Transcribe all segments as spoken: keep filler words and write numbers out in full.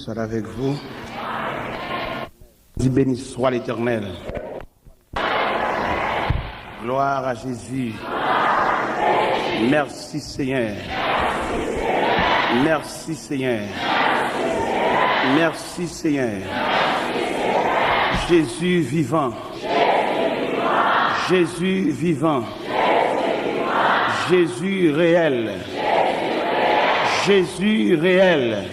Soit avec vous. Dis, béni soit l'Éternel. Gloire à Jésus. Merci Seigneur. Merci Seigneur. Merci Seigneur. Jésus vivant. Jésus vivant. Jésus réel. Jésus réel.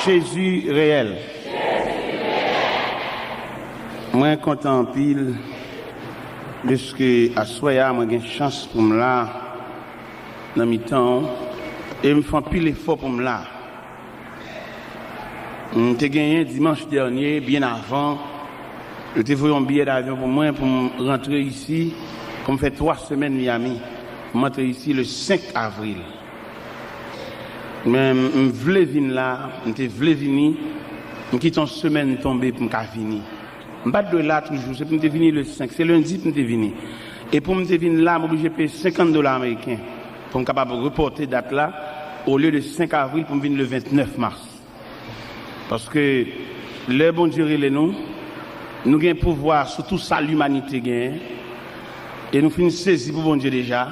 Jésus réel. Mwen kontan anpil dèske aswè a mwen gen chans pou m la nan mitan w e m fè anpil efò pou m la. M te genyen dimanch dènye, byen avan, yo te voye yon biyè davyon pou mwen pou m rantre isi, pou m fè twa semèn Miami. M antre isi le senk avril. Men m vle vin la, m te vle vini, m kite yon semèn tonbe pou m ka vini. M pa t dwe la toujou, se pou m te vini le senk, se lendi pou m te vini. E pou m te vin la, m oblije peye senkant dola ameriken pou m kapab repòte dat la, olye de senk avril pou m vin le vennèf mas. Paske lè Bondye rele nou, nou gen pouvwa sou tou sa limanite genyen, e nou fin sezi pou Bondye deja,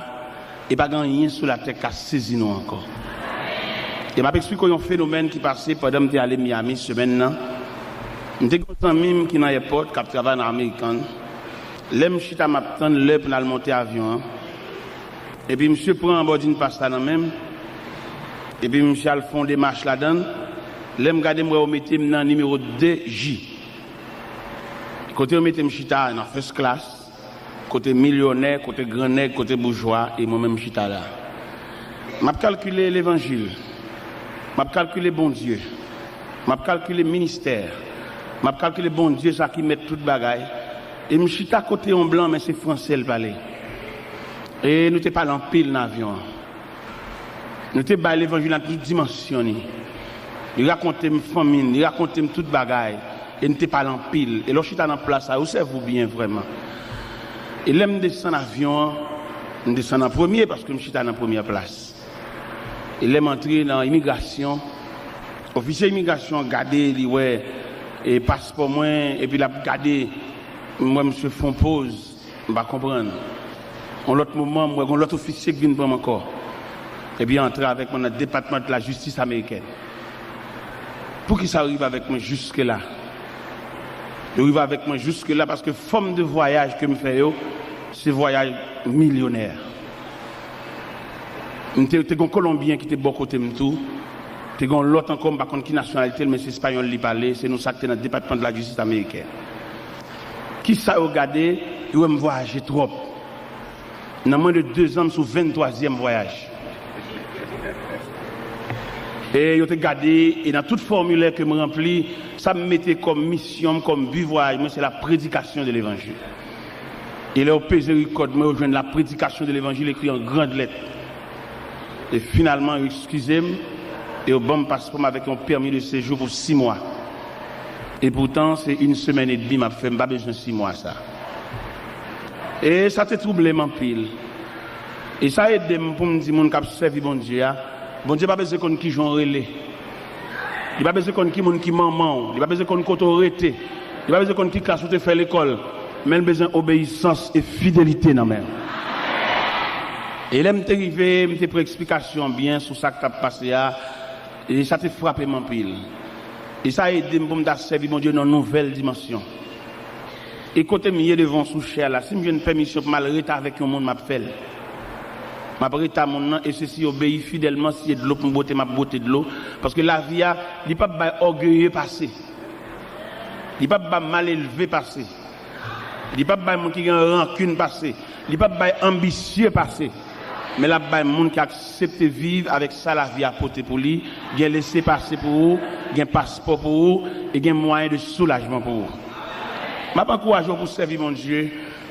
e pa gen anyen sou latè k ka sezi nou ankò. E m ap eksplike w yon fenomèn ki pase pandan m te ale Miami semèn nan. M te gen yon zanmi m ki nan èpòt, k ap travay nan American. Lè m chita m ap tann lè pou n al monte avyon an, epi misye pran boarding pass la nan men m, epi misye al fè yon demach ladan l. Lè m gade, m wè yo mete m nan nimewo de J. Kote yo mete m chita a, nan first class, kote milyonè, kote gran nèg, kote boujwa, e mwen menm m chita la. M ap kalkile levanjil. M ap kalkile Bondye. M ap kalkile ministè. M ap kalkile Bondye, sa ki mèt tout bagay. E m chita kote yon blan, men se franse l pale. E nou te pale anpil nan avyon an. Nou te bay levanjil nan tout dimansyon li. Li rakonte m fanmi n, li rakonte m tout bagay. E n te pale anpil. E lè w chita nan plas sa, yo sèvi w byen vrèman. E lè m desann avyon an, m desann an premye paske m chita nan premyè plas. E lè m antre nan imigrasyon, ofisye imigrasyon an gade, li wè e paspò mwen, epi l ap gade, m wè misye fè yon poz. M pa konprann. Yon lòt moman, m wè gen yon lòt ofisye k vin pran m ankò. Epi antre avèk mwen nan Depatman de la Jistis amerikèn. Poukisa yo rive avèk mwen jiske la? Yo rive avèk mwen jiske la paske fòm de vwayaj ke m fè yo, se vwayaj milyonè. M te, te gen yon Kolonbyen ki te bò kote m tou. Te gen yon lòt ankò, m pa konn ki nasyonalite l, men se espayòl li pale, se nou sa k te nan Depatman de la Jistis amerikèn. Kisa yo gade? Yo wè m vwayaje twòp. Nan mwen de dezan, m sou venntwazyèm vwayaj. E yo te gade, e nan tout fòmilè ke m ranpli, sa m mete kòm misyon m, kòm bi vwayaj mwen, se la prédication de l'évangile. E lè yo peze rekòd mwen, yo jwenn la prédication de l'évangile écrit en grandes lettres. E finalman, yo eskize m, e yo ban m paspò m avèk yon pèmi de sejou pou sis mwa. E poutan, se yon semèn edmi m ap fè, m pa bezwen sis mwa sa. E sa te twouble m anpil. E sa ede m pou m di moun k ap sèvi Bondye a, Bondye pa bezwen konn kijan w rele. Li pa bezwen konn ki moun ki manman w. Li pa bezwen konn kote w rete. Li pa bezwen konn ki klas ou te fè lekòl. Men l bezwen obeyisans e fidelite nan men w. E lè m te rive, m te pran eksplikasyon byen sou sa k t ap pase a. E sa te frape m anpil. E sa ede m pou m ta sèvi Bondye nan yon nouvèl dimansyon. E kote m ye devan w sou chè a la, si m jwenn pèmisyon pou m al rete avèk yon moun, m ap fè l. M ap rete a moun nan, e se si l obeyi fidèlman, si se dlo pou m bwote, m ap bwote dlo. Paske lavi a, li p ap bay ògeye pase. Li p ap bay malelve pase. Li p ap bay moun ki gen rankin pase. Li p ap bay anbisye pase. Men l ap bay moun ki aksepte viv avèk sa lavi a pote pou li, gen lese pase pou ou, gen paspò pou ou, e gen mwayen de soulajman pou ou. M ap ankouraje w pou w sèvi Bondye.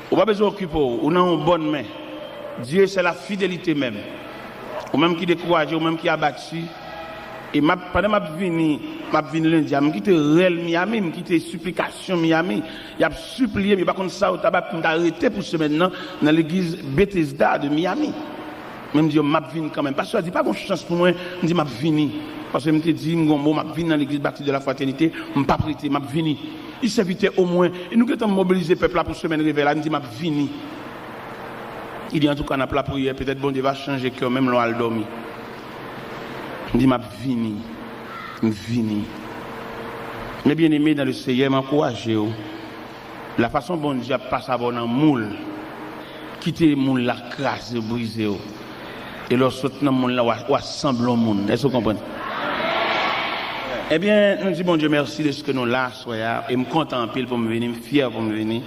Ou pa bezwen okipe w, ou nan yon bòn men. Dye se la fidelite menm. Ou menm ki dekouraje, ou menm ki abati, e m ap, pandan m ap vini, m ap vin lendi a, m kite rèl Miami, m kite siplikasyon Miami. Y ap sipliye m, yo pa konn sa yo ta bay pou m ta rete pou semèn nan, nan legliz Bethesda de Miami. Men m di yo, m ap vin kanmenm. Pastè a di, pa gen chans pou mwen, m di, m ap vini. Paske m te di, m gon mo, m ap vin nan legliz Baptiste de la Fraternité, m p ap rete, m ap vini. Li sèvitè omwen, e nou gentan mobilize pèp la pou semèn revèy la, m di, m ap vini. Li di, antouka, n ap lapriyè, petèt Bondye va chanje kè w menm lè w al dòmi. M di, m ap vini, m vini. Men byeneme dans le Seigneur, m ankouraje w. La fason Bondye ap pase avè w nan moul, kite moul la kraze w, brize w. E lè w sot nan moul la, w a, w a sanble yon moun. Èske w konprann? Ebyen, nou di Bondye mèsi dèske nou la aswè a. E m kontan anpil pou m vini, m fyè pou m vini.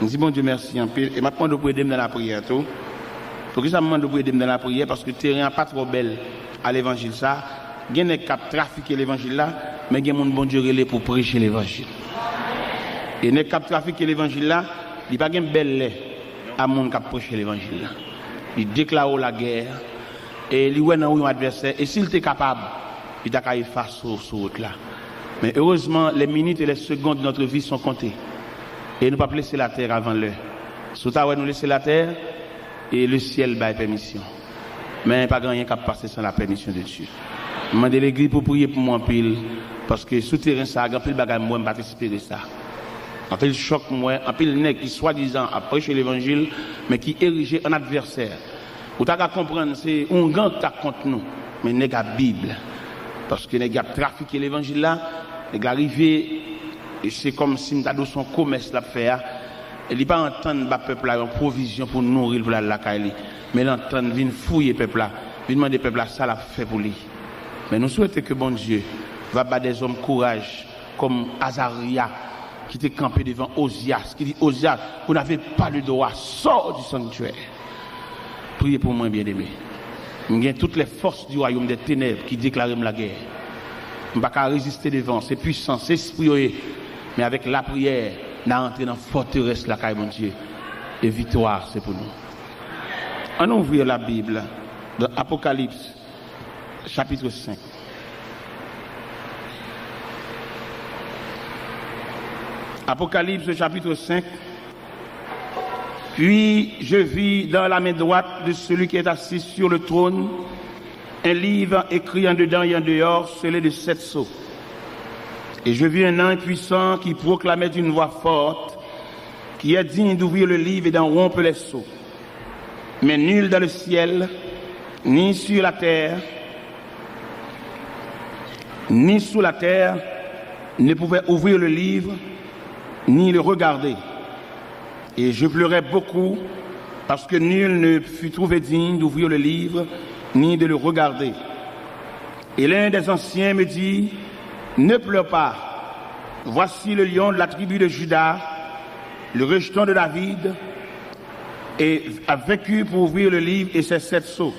M di Bondye mèsi anpil. E m ap mande w pou ede m nan lapriyè tou. Poukisa m mande w pou ede m nan lapriyè? Paske teren an pa twò bèl a levanjil sa. Gen nèg k ap trafike levanjil la, men gen moun Bondye rele pou preche levanjil. E nèg k ap trafike levanjil la, li pa gen bèl lè a moun k ap preche levanjil la. Li deklare w lagè, e li wè nan ou yon advèsè, e si l te kapab, li ta ka efase w sou wout la. Men erezman, les minutes et les secondes de notre vie sont comptées. E nou p ap lese latè avan lè. Si w ta wè nou lese latè, e le syèl bay pèmisyon. Men pa gen anyen k ap pase san la pèmisyon de Dye. M mande legliz pou priye pou mwen anpil, paske sou teren sa a, gen anpil bagay m wè m pa t espere sa. Anpil chòk m wè, anpil nèg ki swadizan ap preche levanjil, men ki erije an advèsè. Ou ta ka konprann se oungan k ta kont nou, men nèg a Bib. Paske nèg y ap trafike levanjil la, nèg la rive, e se kòmsi m ta di w se yon komès l ap fè a. E li pa antann ba pèp la yon pwovizyon pou nouri l pou l al lakay li. Men l antann vin fouye pèp la, vin mande pèp la sa l ap fè pou li. Men nou swete ke Bondye va ba dèzòm kouraj kòm Azarya ki te kanpe devan Ozyas, ki di, Ozyas, vous n'avez pas le droit, sors du sanctuaire. Priye pou mwen, byeneme. M gen toutes les forces du royaume des ténèbres ki deklare m lagè. M pa ka reziste devan, se pwisans, se espri yo ye. Men avèk lapriyè, n a rantre nan fòterès lakay Bondye. E viktwa se pou nou. Ann ouvri la Bib dans Apocalypse chapitre cinq. Apocalypse chapitre cinq. Puis je vis dans la main droite de celui qui est assis sur le trône un livre écrit en dedans et en dehors, scellé de sept sceaux. Et je vis un ange puissant qui proclamait d'une voix forte, qui est digne d'ouvrir le livre et d'en rompre les sceaux. Mais nul dans le ciel, ni sur la terre, ni sous la terre, ne pouvait ouvrir le livre, ni le regarder. Et je pleurai beaucoup, parce que nul ne fut trouvé digne d'ouvrir le livre, ni de le regarder. Et l'un des anciens me dit, ne pleure pas, voici le lion de la tribu de Juda, le rejeton de David, et a vaincu pour ouvrir le livre et ses sept sceaux.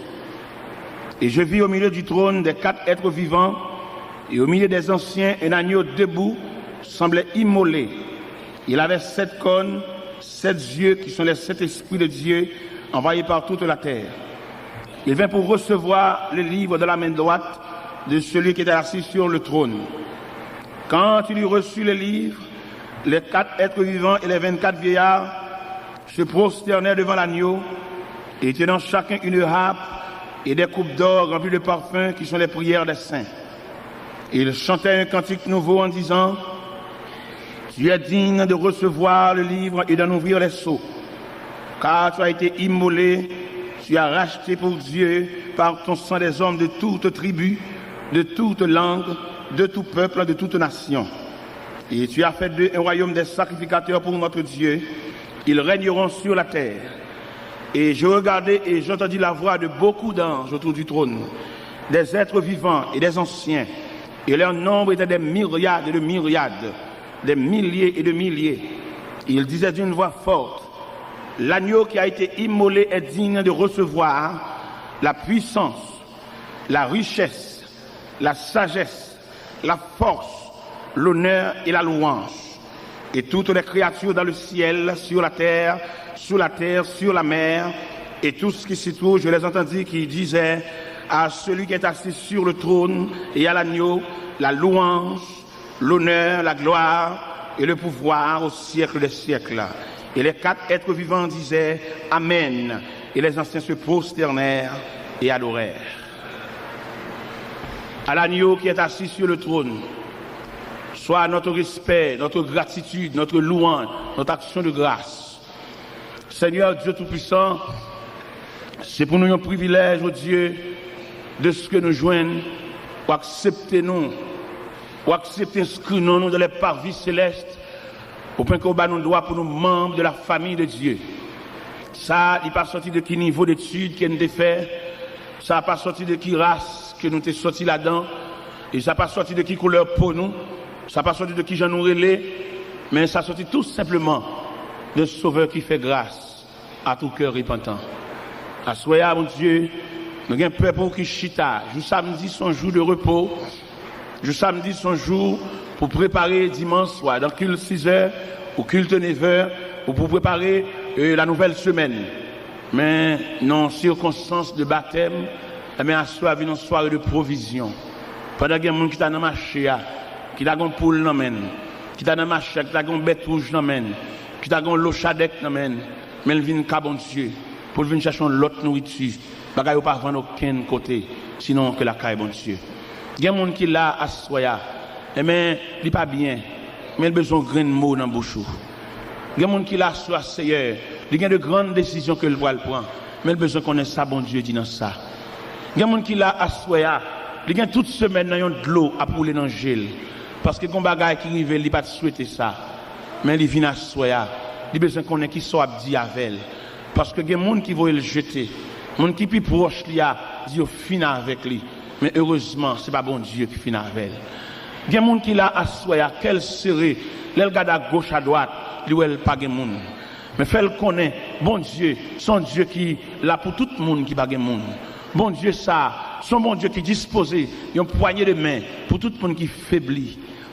Et je vis au milieu du trône des quatre êtres vivants, et au milieu des anciens, un agneau debout, semblait immolé. Il avait sept cornes, sept yeux, qui sont les sept esprits de Dieu envoyés par toute la terre. Il vint pour recevoir le livre de la main droite de celui qui était assis sur le trône. Quand il eut reçu le livre, les quatre êtres vivants et les vingt-quatre vieillards se prosternèrent devant l'agneau, et tenant chacun une harpe et des coupes d'or remplies de parfums qui sont les prières des saints. Et ils chantaient un cantique nouveau en disant, tu es digne de recevoir le livre et d'en ouvrir les sceaux, car tu as été immolé, tu as racheté pour Dieu par ton sang des hommes de toute tribu, de toute langue, de tout peuple, de toute nation. Et tu as fait d'eux un royaume des sacrificateurs pour notre Dieu. Ils régneront sur la terre. Et je regardai et j'entendis la voix de beaucoup d'anges autour du trône, des êtres vivants et des anciens. Et leur nombre était des myriades et de myriades, des milliers et de milliers. Ils disaient d'une voix forte, l'agneau qui a été immolé est digne de recevoir la puissance, la richesse, la sagesse, la force, l'honneur et la louange. Et toutes les créatures dans le ciel, sur la terre, sous la terre, sur la mer, et tout ce qui s'y trouve, je les entendis qui disaient, à celui qui est assis sur le trône et à l'agneau, la louange, l'honneur, la gloire et le pouvoir au siècle des siècles. Et les quatre êtres vivants disaient, Amen. Et les anciens se prosternèrent et adorèrent. à l'agneau qui est assis sur le trône, soit notre respect, notre gratitude, notre louange, notre action de grâce. Seigneur Dieu Tout-Puissant, se pou nou yon privilèj, o Dye, de ce que nou jwenn, ou aksepte nou, ou aksepte enskri non nou dans les parvis célestes, au point que ou ba nou dwa pou nou manm de la famille de Dieu. Sa, li pa sòti de ki nivo detid ke n te fè, sa pa sòti de ki ras ke nou te sòti ladan, e sa pa sòti de ki koulè po nou, sa pa sòti de ki jan nou rele, men sa sòti tou senpleman de Sovè ki fè gras à tout cœur repentant. Aswè a, Bondye, nou gen pèp ou ki chita. Jou samdi, se yon jou de repo. Jou samdi, se yon jou pou prepare dimanch, swa nan kilt sizè ou kilt nevè, ou pou prepare euh, la nouvelle semaine. Men nan yon sikonstans de batèm, enben aswè a vin yon sware de pwovizyon. Pandan gen moun ki ta nan mache a, ki ta gen yon poul nan men l, ki ta nan mache a, ki ta gen yon bèt wouj nan men l, ki ta gen yon lo chadèk nan men l, men l vin ka Bondye, pou l vin chache yon lòt nouriti. Bagay yo pa vann okenn kote, sinon ke lakay Bondye. Gen moun ki la aswè a, enben, li pa byen, men l bezwen yon grenn mo nan bouch ou. Gen moun ki la aswè a, Seyè, li gen de grann desizyon ke l pral pran, men l bezwen konnen sa Bondye di nan sa. Gen moun ki la aswè a, li gen tout semèn nan yon dlo ap woule nan je l, paske gen yon bagay ki rive l, li pa t swete sa. Men li vin aswè a, li bezwen konnen kisa w ap di avè l. Paske gen moun ki voye l jete. Moun ki pi pwòch li a di yo fin avèk li. Men erezman, se pa Bondye ki fin avè l. Gen moun ki la aswè a, kè l sere, lè l gade agoch adwat, li wè l pa gen moun. Men fè l konnen, Bondye, se yon Dye ki la pou tout moun ki pa gen moun. Bondye sa, se yon Bondye ki dispoze yon pwanye de men pou tout moun ki febli.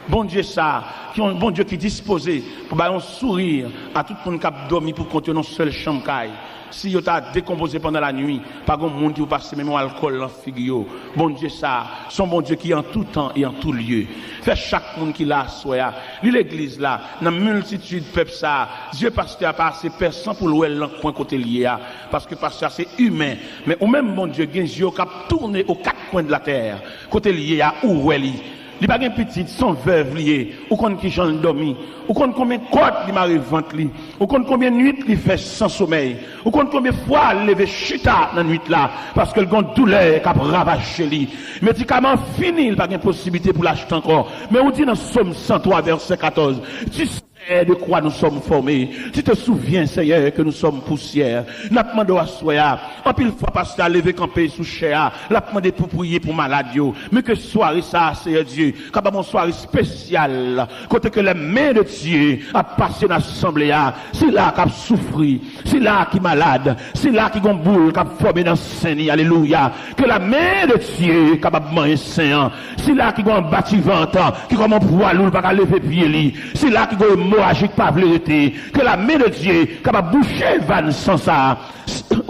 Bondye sa, ki yon Bondye ki dispoze pou bay yon souri a tout moun k ap dòmi pou kont yo nan sèl chanm kay. Si yo ta dekonpoze pandan lanwi, pa gen moun ki pou pase menm yon alkòl nan figi yo. Bondye sa, se yon Bondye ki an tou tan e an tou lye. Fè chak moun ki la aswè a, li legliz la, nan miltitid pèp sa, zye pastè a pa ase pèsan pou l wè l nan kwen kote l ye a, paske pastè a se imen. Men ou menm, Bondye, gen zye w k ap tounen aux quatre coins de la terre. Kote l ye a, ou wè li. Li pa gen pitit, se yon vèv li ye. Ou konn kijan l dòmi. Ou konn konbyen kòd li mare vant li. Ou konn konbyen nwit li fè san somèy. Ou konn konbyen fwa l leve chita nan nwit la, paske l gen yon doulè k ap ravaje li. Medikaman an fini, li pa gen posiblite pou l achte ankò. Men ou di nan Sòm san twa, vèsè katòz, Tu sais de quoi nous sommes formés. Tu te souviens, Seigneur, que nous sommes poussière. N ap mande w aswè a. Anpil fwa, pastè a leve kanpe sou chè a, l ap mande pou priye pou malad yo. Men ke sware sa a, Seyè Dye, kapab yon sware espesyal, kote ke les mains de Dieu ap pase nan asanble a. Sila k ap soufri, sila ki malad, sila ki gon boul k ap fòme nan sen li, alelouya. Ke la men de Dye kapab manyen sen an. Sila ki gon bativant, ki kòm yon pwa lou, l pa ka leve pye li. Sila ki gon emoraji k pa vle rete. Ke la men de Dye kapab bouche vàn san sa a.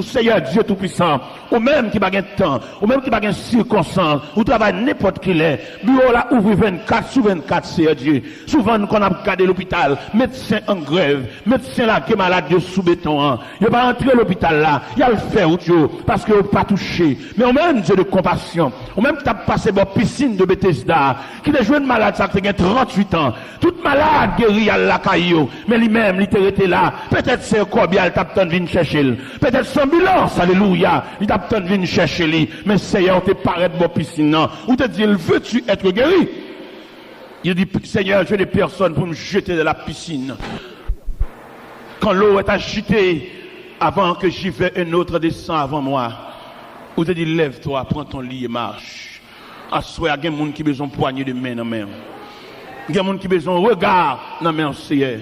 Seyè Dye Toupisan, ou menm ki pa gen tan, ou menm ki pa gen sikonstans, ou travay nenpòt ki lè. Biwo w la ouvri vennkat sou vennkat, Seyè Dye. Souvan n konn ap gade lopital, medsen an grèv, medsen lage malad yo sou beton an. Yo pa antre lopital la, y al fè wout yo, paske yo pa touche. Men ou menm, Dye de konpasyon, ou menm ki t ap pase bò pisin de Betesda, ki te jwenn malad sa k te gen tranntuit an, tout malad geri, al lakay yo, men li menm, li te rete la. Petèt se kòbya l t ap tann vin chèche l. Petèt se anbilans, alelouya, li t ap tann vin chèche li. Men Seyè, ou te parèt bò pisin nan. Ou te di l, Veux-tu être guéri? Il dit, Seigneur, je n'ai personne pour me jeter dans la piscine. Quand l'eau est agitée, avant que j'y veuille un autre descend avant moi. Ou te di, Lève-toi, prends ton lit et marche. Aswè a, gen moun ki bezwen pwanye de men nan men w. Gen moun ki bezwen yon rega nan men w, Seyè.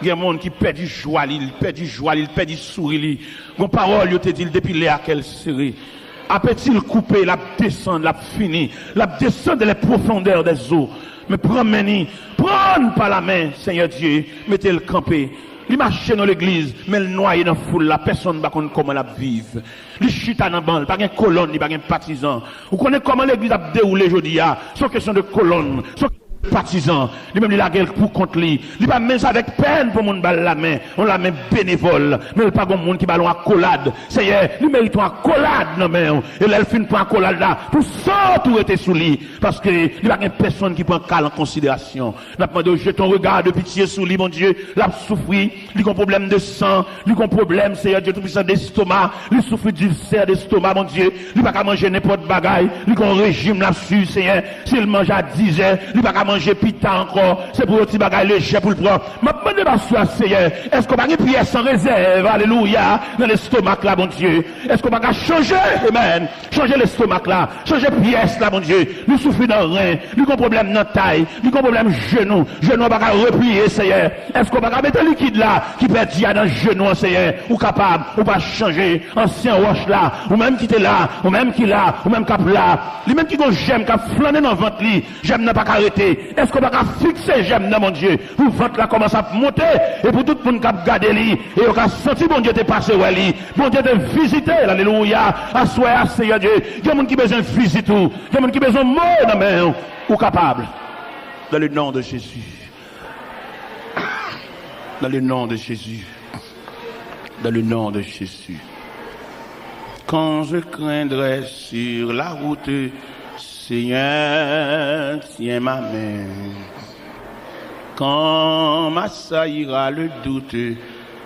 Gen moun ki pèdi jwa li, li pèdi jwa li, li pèdi souri li. Gon pawòl yo te di l depi lè a kè l sere. Apeti l koupe, l ap desann, l ap fini, l ap desann de les profondeurs des eaux. Men pran men ni, pran n pa lamen, Seyè Dye, mete l kanpe. Li mache nan legliz, men l nwaye nan foul la, pèsonn pa konn kòman l ap viv. Li chita nan ban l, pa gen kolòn, li pa gen patizan. Ou konnen kòman legliz ap dewoule jodi a? Se yon kesyon de kolòn, se yon patizan. Li menm li lage l pou kont li. Li pa menm sa avèk pèn pou moun ba l lamen. Yon lamen benevòl. Men l pa gon moun ki ba l yon akolad. Seyè, li merite yon akolad nan men w. E lè l fin pran akolad la, pou san w tou rete sou li. Paske li pa gen pèsonn ki pran ka l an konsiderasyon. N ap mande w jete yon rega de pitye sou li, Bondye. L ap soufri. Li gon pwoblèm de san, li gon pwoblèm, Seyè Dye Toupisan, destoma, li soufri dilsè destoma, Bondye. Li pa ka manje nenpòt bagay, li gon rejim l ap swiv, Seyè. Si l manje a dizè, li pa ka manje pita ankò, se pou yon ti bagay lejè pou l pran. M ap mande pastè a, Seyè, èske w pa gen pyès an rezèv, alelouya, nan lestomak la, Bondye? Èske w pa ka chanje, amen, chanje lestomak la, chanje pyès la, Bondye? Li soufri nan ren, li gon pwoblèm nan tay, li gon pwoblèm jenou, jenou an pa ka repliye, Seyè. Èske w pa ka mete likid la ki pèdi a nan jenou an, Seyè? Ou kapab, ou pa chanje. Ansyen wòch la, ou menm ki te la, ou menm ki la, ou menm k ap la, li menm ki gon jèm k ap flannen nan vant li, jèm nan pa ka rete. Èske w pa ka fikse jèm nan, Bondye, pou vant la kòmanse ap monte, e pou tout moun k ap gade li, e yo ka santi Bondye te pase wè li, Bondye te vizite l, alelouya. Aswè a, Seyè Dye, gen moun ki bezwen vizit ou, gen moun ki bezwen mo nan men w. Ou kapab. Dans le nom de Jésus. Dans le nom de Jésus. Dans le nom de Jésus. Quand je craindrai sur la route, Seigneur, tiens ma main. Quand m'assaillira le doute,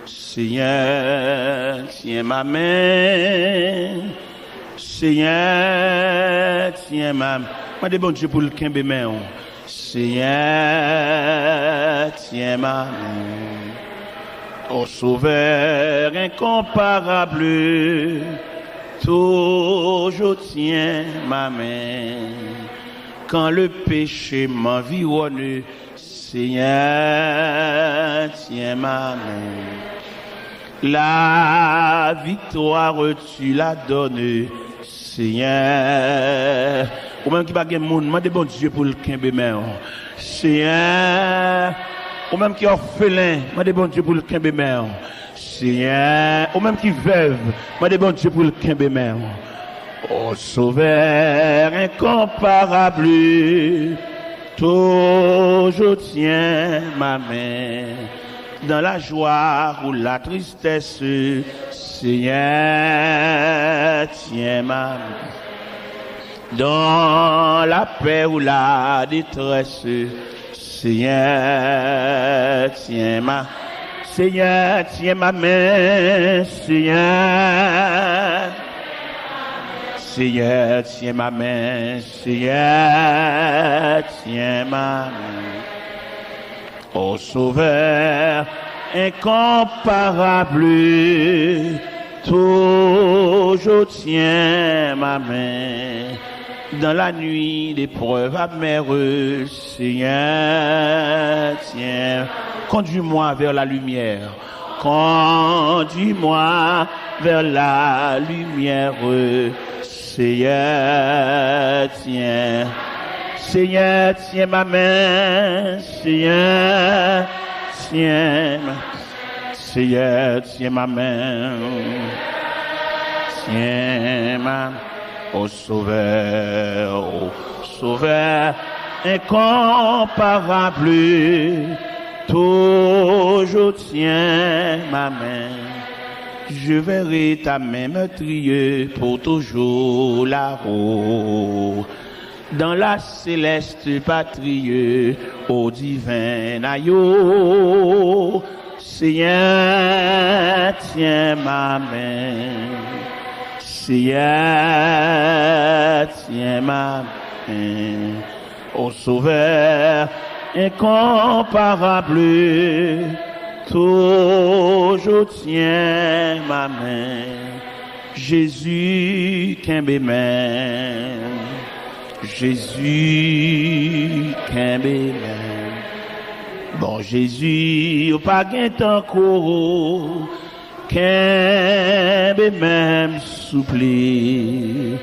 Seigneur, tiens ma main. Seigneur, tiens ma main. Mande Bondye pou l kenbe men w. Seigneur, tiens ma main. Ô Sauveur incomparable, toujours tiens ma main. Quand le péché m'environne, Seigneur, tiens ma main. La victoire, tu la donnes, Seigneur. Ou menm ki pa gen moun, mande Bondye pou l kenbe men w. Seyè, ou menm ki òfelen, mande Bondye pou l kenbe men w. Seyè, ou menm ki vèv, mande Bondye pou l kenbe men w. Ô Sauveur incomparable, toujours tiens ma main. Dans la joie ou la tristesse, Seigneur, tiens ma main. Dans la paix ou la détresse, Seigneur, tiens ma, Seigneur, tiens ma main, Seigneur. Seigneur, tiens ma main, Seigneur, tiens ma main. Ô Sauveur incomparable, toujours tiens ma main. Dans la nuit d'épreuves amères, Seigneur, tiens, conduis-moi vers la lumière. Conduis-moi vers la lumière. Seigneur, tiens. Seigneur, tiens ma main. Seigneur, tiens ma, Seigneur, tiens ma main. Tiens ma, ô Sauveur, ô Sauveur incomparable, toujours tiens ma main. Je verrai ta main meurtrière pour toujours là-haut, dans la céleste patrie, au divin aïeux. Seigneur, tiens ma main. Seigneur, tiens ma main. Ô Sauveur incomparable, toujours tiens ma main. Jezi, kenbe men. Jezi, kenbe men. Bon Jezi, ou pa gen tankou. Kenbe men m, souple.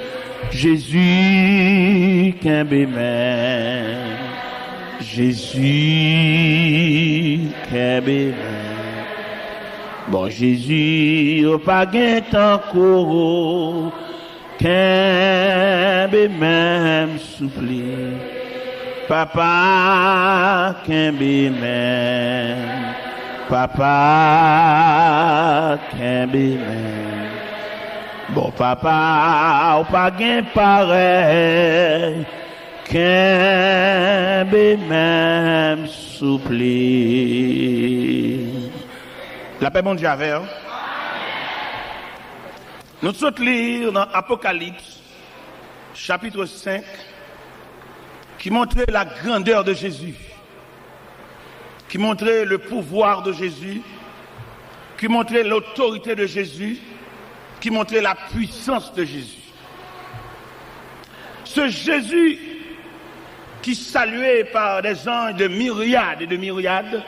Jezi, kenbe men. Jezi, kenbe men. Bon Jezi, ou pa gen tankou. Kenbe men m, souple. Papa, kenbe men m. Papa, kenbe men m. Bon, Papa, ou pa gen parèy. Kenbe men m, souple. Lapè Bondye avè w. Nou sot li nan Apokalips, chapitre cinq, qui montrait la grandeur de Jésus, qui montrait le pouvoir de Jésus, qui montrait l'autorité de Jésus, qui montrait la puissance de Jésus. Ce Jésus qui salué par des anges de myriades et de myriades,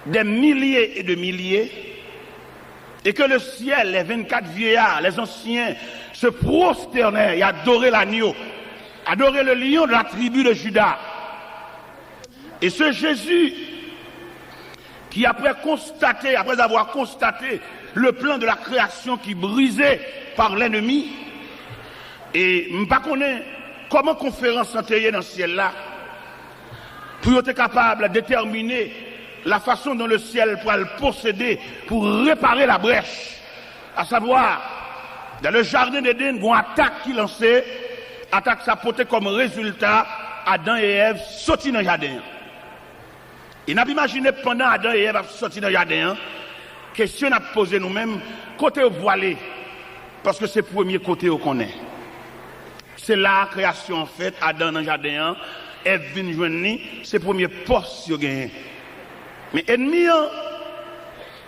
des milliers et de milliers, et que le ciel, les vingt-quatre vieillards, les anciens, se prosternaient et adoraient l'agneau, adoraient le lion de la tribu de Juda. Et ce Jésus qui, après constater, après avoir constaté le plan de la création qui brisé par l'ennemi, e m pa konnen kòman konferans lan te ye nan syèl la, pou yo te kapab detèmine la fason dont le ciel pral posede pou repare la brèch. A savwa, dans le jardin d'Éden, gon atak ki lanse, atak sa pote kòm rezilta, Adan e Èv soti nan jaden an. E n ap imajine pandan Adan e Èv ap soti nan jaden an, kesyon n ap poze nou menm, kote yo pwale? Paske se premye kote yo konnen. Se la a kreyasyon an fèt, Adan nan jaden an, Èv vin jwenn li, se premye pòs yo genyen. Men ènmi an,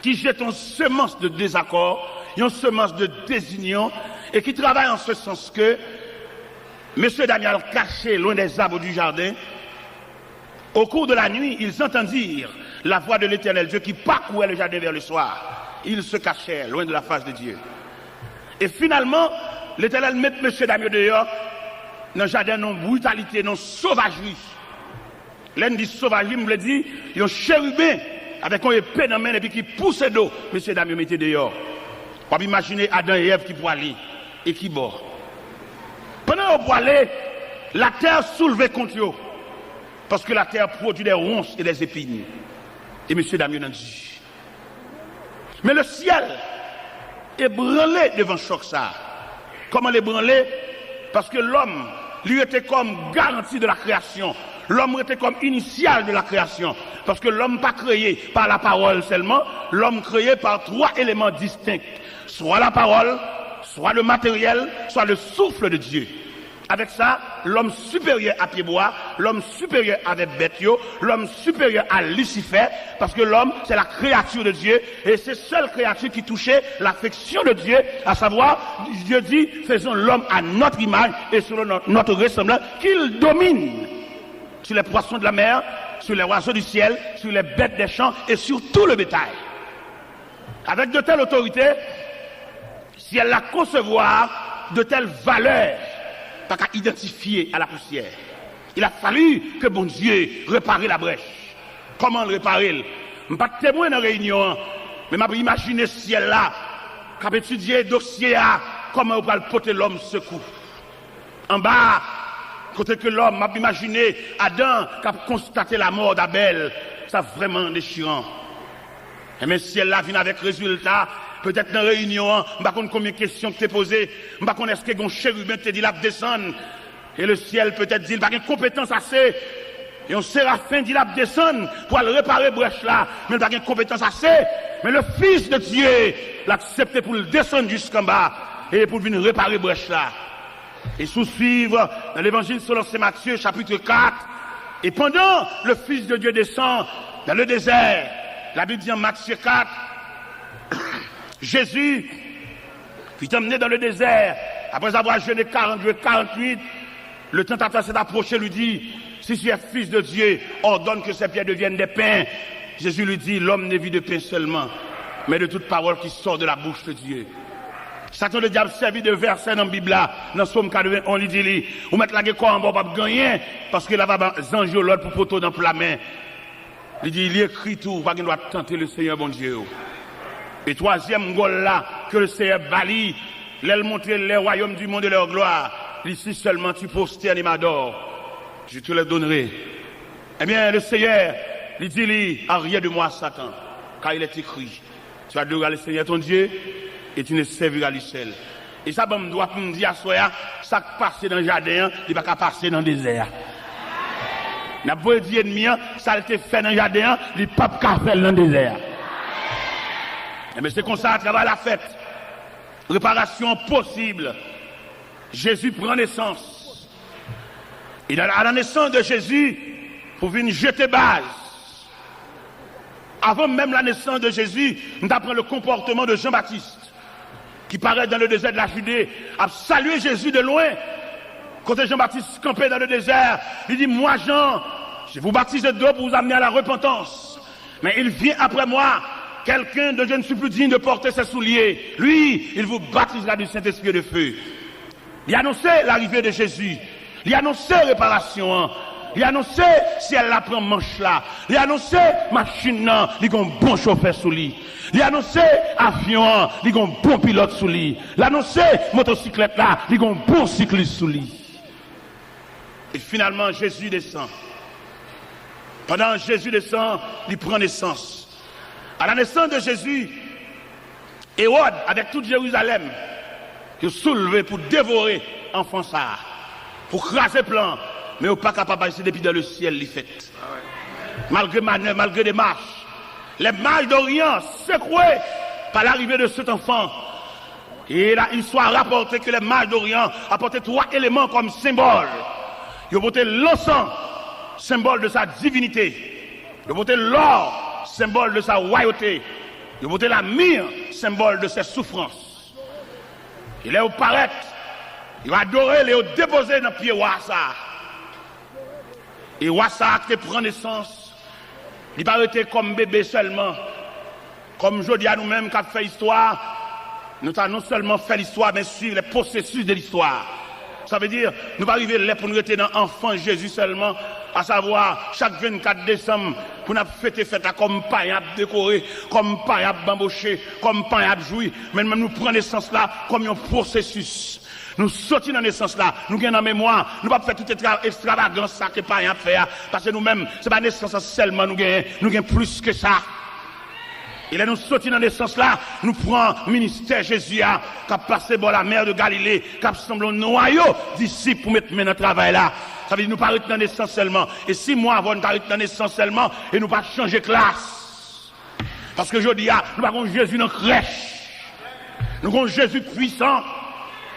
ki jete yon semans de dezakò, yon semans de dezinyon, e ki travay an se sans ke mesye dam yo al kache loin des arbres du jardin. Au cours de la nuit, ils entendirent la voix de l'Éternel Dieu qui parcourait le jardin vers le soir. Ils se cachèrent loin de la face de Dieu. E finalman, Letènèl met mesye dam yo deyò nan jaden an, nan britalite, nan sovajri. Lè n di sovajri, m vle di yon cheriben avèk yon epe nan men l epi ki pouse do mesye dam yo mete deyò. W ap imajine Adan e Èv ki pwale e ki bò. Pandan yo pwale, latè soulve kont yo, paske latè pwodui des ronces et des épines. E mesye dam yo nan di. Men le syèl ebranle devan chòk sa a. Kòman l ebranle? Paske lòm, li rete kòm garanti de la création. Lòm rete kòm inisyal de la création. Paske lòm pa kreye pa la pawòl sèlman, lòm kreye pa twa eleman distenk. Swa la pawòl, swa le materyèl, swa le souffle de Dieu. Avèk sa, lòm siperyè a pyebwa, lòm siperyè avèk bèt yo, lòm siperyè a Lisifè, paske lòm, c'est la créature de Dieu, et c'est seule créature qui touche l'affection de Dieu, à savoir, Dieu dit, faisons l'homme à notre image et selon no-, notre ressemblance, qu'il domine sur les poissons de la mer, sur les oiseaux du ciel, sur les bêtes des champs et sur tout le bétail. Avec de telles autorités, syèl la konsevwa de tèl valè pa ka idantifye a la pousyè. Il a fallu que Bondye repare la brèch. Kòman l repare l? M pa t temwen nan reyinyon an, men m ap imajine syèl la k ap etidye dosye a, kòman yo pral pote lòm sekou. Anba a, kote ke lòm, m ap imajine Adan k ap konstate lamò d Abèl, sa vrèman dechiran. Enben, syèl la vin avèk rezilta. Petèt nan reyinyon an, m pa konn konbyen kesyon k te poze. M pa konn èske gon cheriben te di l ap desann. E le syèl petèt di l pa gen konpetans ase. Yon serafen di l ap desann pou al repare brèch la, men l pa gen konpetans ase. Men le Fils de Dieu, l aksepte pou l desann jiskanba e pou l vin repare brèch la. E si w swiv nan Levanjil selon Sen Matye, chapitre quatre, et pendant le Fils de Dieu descend dans le désert, la Bible dit en Matthieu quatre, Jésus fut emmené dans le désert, après avoir jeûné quarante jours et quarante nuits, le tentateur s'est approché, lui dit, si tu es fils de Dieu, ordonne que ces pierres deviennent des pains. Jésus lui dit, l'homme ne vit de pain seulement, mais de toute parole qui sort de la bouche de Dieu. Satan Ledyab sèvi de vèsè nan Bib la, nan Sòm katrevenn, li di li, ou mèt lage kò w anba, w p ap gen anyen, paske l ava ba zanj yo lòd pou pote w nan pla men. Li di, il est écrit, ou pa gen dwa tante Lesenyè Bondye w. E twazyèm gòl la, ke Lesenyè ba li, lè l montre les royaumes du monde et leur gloire, li di, si seulement tu prosternes et m'adores. Je te le donnerai. Ebyen, le Seyè li di li, arrière de moi, Satan, car il est écrit, tu adoreras le Seigneur ton Dieu et tu ne serviras lui seul. E sa ban m dwa pou m di aswè a, sa k pase nan jaden an, li pa ka pase nan dezè a. N ap voye di ènmi an, sa l te fè nan jaden an, li p ap ka fè l nan dezè a. Ebyen, se konsa travay la fèt. Reparasyon posib. Jezi pran nesans. E nan, à la naissance de Jésus, pou vin jete baz. Avan menm la nesans de Jezi, nou ta pran le konpòtman de Jean-Baptiste, ki parèt dans le désert de la Judée, ap salye Jezi de lwen. Kote Jean-Baptiste kanpe dans le désert, li di, moi, Jean, je vous baptise de l'eau pour vous amener à la repentance. Mais il vient après moi, quelqu'un dont je ne suis plus digne de porter ses souliers. Lui, il vous baptisera du Saint-Esprit et de feu. Li anonse larive de Jezi. Li anonse reparasyon an. Li anonse syèl la pran manch la. Li anonse machin nan, li gon bon chofè sou li. Li anonse avyon an, li gon bon pilòt sou li. Li anonse motosiklèt la, li gon bon siklis sou li. E finalman, Jezi desann. Pandan Jezi desann, li pran nesans. À la naissance de Jésus, Ewòd avèk tout Jerizalèm, yo soulve pou devore anfan sa a, pou kraze plan, men yo pa kapab, paske se depi dans le ciel li fèt. Malgre manèv, malgre demach, les mages d'Orient, secoués par l'arrivée de cet enfant, et la, il soit rapporté que les mages d'Orient apportaient trois éléments comme symbole. Yo pote lansan, symbole de sa divinité. Yo pote lò, symbole de sa royauté. Yo pote la myrrhe, symbole de ses souffrances. E lè yo parèt, yo adore l e yo depoze nan pye wa sa a. E wa sa a ki te pran nesans, li pa rete kòm bebe sèlman. Kòm jodi a nou menm k ap fè istwa, nou ta non sèlman fè listwa, men suiv les processus de l'histoire. Sa vle di, nou pa rive lè pou nou rete nan anfans Jezi sèlman, asavwa chak vennkat desanm pou n ap fete fèt la kòm payen ap dekore, kòm payen ap banboche, kòm payen ap jwi, men nou menm nou pran nesans la kòm yon pwosesis. Nou soti nan nesans la, nou gen nan memwa, nou p ap fè tout ekstra-, ekstravagans sa ke payen ap fè a, paske nou menm, se pa nesans lan sèlman nou genyen, nou gen plis ke sa. E lè nou soti nan nesans la, nou pran ministè Jezi a, k ap pase bò la mer de Galilée, k ap sanble yon nwayo disip pou met men nan travay la. Sa vle di nou pa ret nan nesans sèlman. E si mwen avè w nou ta ret nan nesans sèlman, e nou pa chanje klas. Paske jodi a, nou pa gon Jezi nan krèch. Nou gon Jezi pwisan.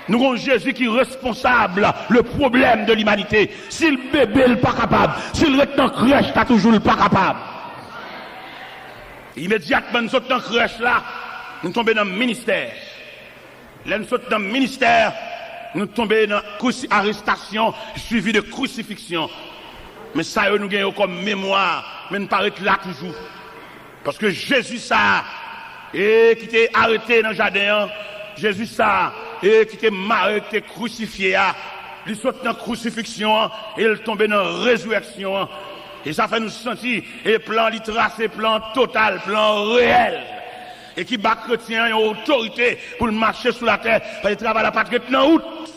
Nou gon Jezi ki responsab le problème de l'humanité. Si l bebe, l pa kapab. Si l ret nan krèch, ta toujou l pa kapab. Imedyatman n sot nan krèch la, nou tonbe nan ministè. Lè n sot nan ministè, nou tonbe nan krisi-, arestasyon, suivi de krisifiksyon. Men sa yo nou gen yo kòm memwa, men n pa ret la toujou. Paske Jezi sa a, e ki te arete nan jaden an, Jezi sa a, e ki te mare, ki te krisifye a, li sot nan krisifiksyon an, e l tonbe nan rezirèksyon an. E sa fè nou santi, e plan li trase, plan total, plan reyèl. E ki ba kretyen an yon otorite pou l mache sou latè, paske travay la pa t ret nan wout.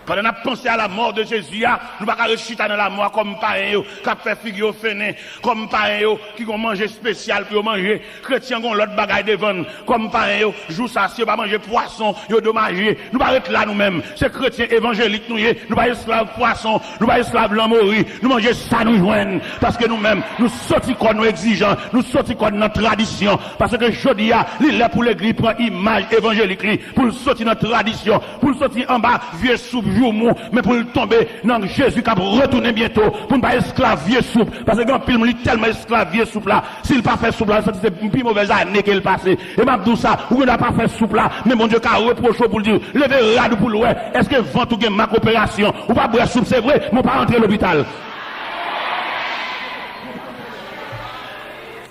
Pandan n ap panse a la mò de Jezi a, nou pa ka ret chita nan lamò a kòm payen yo k ap fè figi yo fennen, kòm payen yo ki gon manje espesyal pou yo manje. Kretyen gon lòt bagay devan n, kòm payen yo, jou sa a, si yo pa manje pwason, yo domaje. Nou pa ret la nou menm. Se kretyen evanjelik nou ye. Nou pa esklav pwason, nou pa esklav lanmori. Nou manje sa nou jwenn. Paske nou menm, nou soti kò nou egzijan, nou soti kò n nan tradisyon. Paske jodi a, li lè pou legliz pran imaj evanjelik li, pou l soti nan tradisyon, pou l soti anba vye soup joumou, men pou l tonbe nan Jezi k ap retounen byento, pou n pa esklav vye soup. Paske gen anpil moun, li tèlman esklav vye soup la, si l pa fè soup la, l santi se pi movèz ane ke l pase. E m ap di w sa, ou gen dwa pa fè soup la, men Bondye ka repwoche w pou l di, leve rad ou pou l wè, èske vant ou gen mak operasyon? Ou pa bwè soup, se vre, men w pa rantre lopital.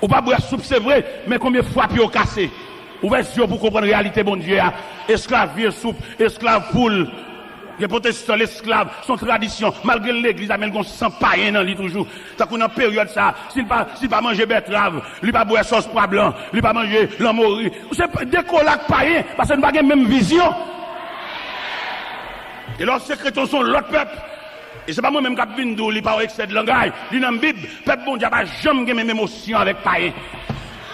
Ou pa bwè soup, se vre, men konbyen fwa pye w kase? Ouvè zye w pou w konprann reyalite Bondye a. Esklav vye soup, esklav poul. Gen pwotestan, lesklav, se yon tradisyon. Malgre l legliz la, men l gon san payen nan li toujou. Tankou nan peryòd sa a, si l pa, si l pa manje bètrav, li pa bwè sòs pwa blan, li pa manje lanmori, se dekola ak payen, paske nou pa gen menm vizyon. E lè w se kretyen, w se yon lòt pèp. E se pa mwen menm k ap vin di w li pa yon eksè de langaj, li nan Bib. Pèp Bondye a pa janm gen menm emosyon avèk payen.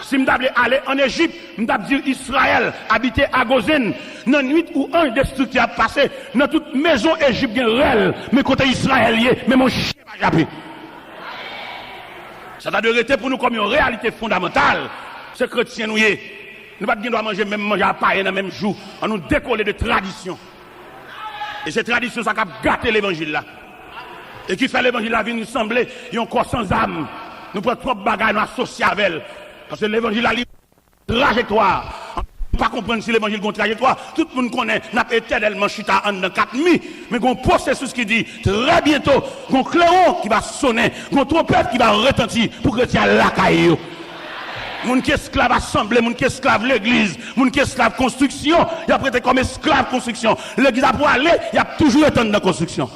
Si m ta vle ale ann Ejip, m t ap di Izrayèl abite a Gozen. Nan nwit ou anj destriktè ap pase, nan tout mezon Ejip gen rèl, men kote Izrayèl ye, menm yon chen pa jape. Sa ta dwe rete pou nou kòm yon reyalite fondamantal. Se kretyen nou ye. Nou pa t gen dwa manje menm manje a payen nan menm jou. Ann nou dekole de tradisyon. E se tradisyon sa k ap gate levanjil la. E ki fè levanjil la vin sanble yon kò san zam. Nou pran twòp bagay, nou asosye avè l. Paske levanjil la li trajektwa. Nou pa konprann si levanjil gen yon trajektwa. Tout moun konnen n ap etènèlman chita anndan kat mi. Men gen yon pwosesis ki di, trè byento, gen yon klewon ki va sonnen, gen yon twonpèt ki va retanti pou kretyen al lakay yo. Moun ki esklav asanble, moun ki esklav legliz, moun ki esklav konstriksyon, y ap rete kòm esklav konstriksyon. Legliz ap prale, y ap toujou ret anndan konstriksyon.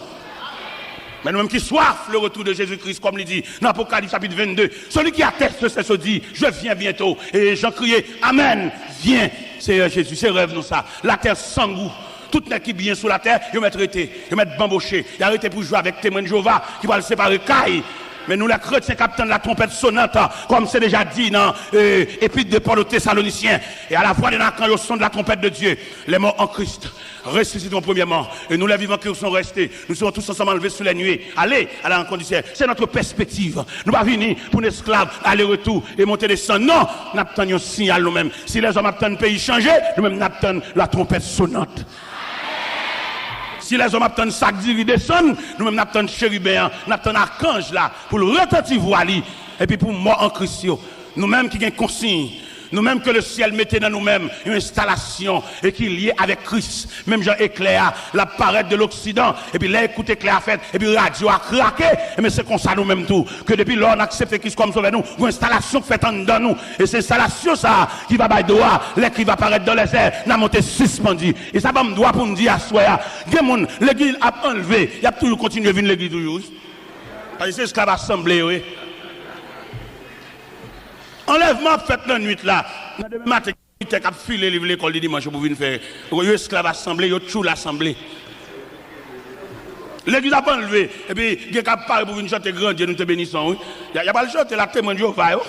Men nou menm ki swaf le retour de Jésus-Christ, kòm li di nan Apokalips chapit vennde, celui qui a tête se saisit, dit, je viens bientôt. E Jan kriye, amèn, vyen, Seyè Jezi, se rèv nou sa. Latè san gou. Tout nèg ki byen sou latè, yo mèt rete, yo mèt banboche, y a rete pou jwe avèk Temwen de Jewova ki pral separe kay. Men nou, lè kretyen k ap tann la twompèt sonant, kòm se deja di nan, euh, Épître de Paul aux Thessaloniciens, et à la voix d'un archange au son de la trompette de Dieu, les morts en Christ ressusciteront premièrement, et nous, les vivants qui serons restés, nous serons tous ensemble enlevés sous les nuées. Allez à la rencontre du Seigneur. C'est notre perspective. Nou pa vini pou n esklav, ale retou e monte desann. Non, n ap tann yon siyal nou menm. Si lèzòm ap tann peyi chanje, nou menm n ap tann la twompèt sonant. Si lèzòm ap tann sak diri desann, nou menm n ap tann cheriben an, n ap tann akanj la pou l retanti vwa li, epi pou mò an Kris yo. Nou menm ki gen konsiy, nou menm ke lesyèl mete nan nou menm yon enstalasyon e ki lye avèk Kris, menm jan eklè a, l ap parèt de loksidan, epi lè kout eklè a fèt, epi radyo a krake, enben se konsa nou menm tou, ke depi lè n aksepte Kris kòm Sovè nou, yon enstalasyon k fèt anndan nou, e se enstalasyon sa a ki va bay dwa, lè ki va parèt dans les airs, n a monte sispandi. E sa ban m dwa pou m di aswè a, gen moun, legliz ap anlve, y ap toujou kontinye vin legliz toujou, wi. Paske se esklav asanble yo ye. Anlèvman ap fèt nan nwit la. Nan demen maten, gen militè k ap file liv lekòl de dimanch yo pou vin fè. Yo esklav asanble, yo tchoul asanble. Legliz ap anlve, epi gen k ap pare pou vin chante Gran Dye, nou te beni san w, wi. Y a, y a pral chante la Temwen de Jewova yo.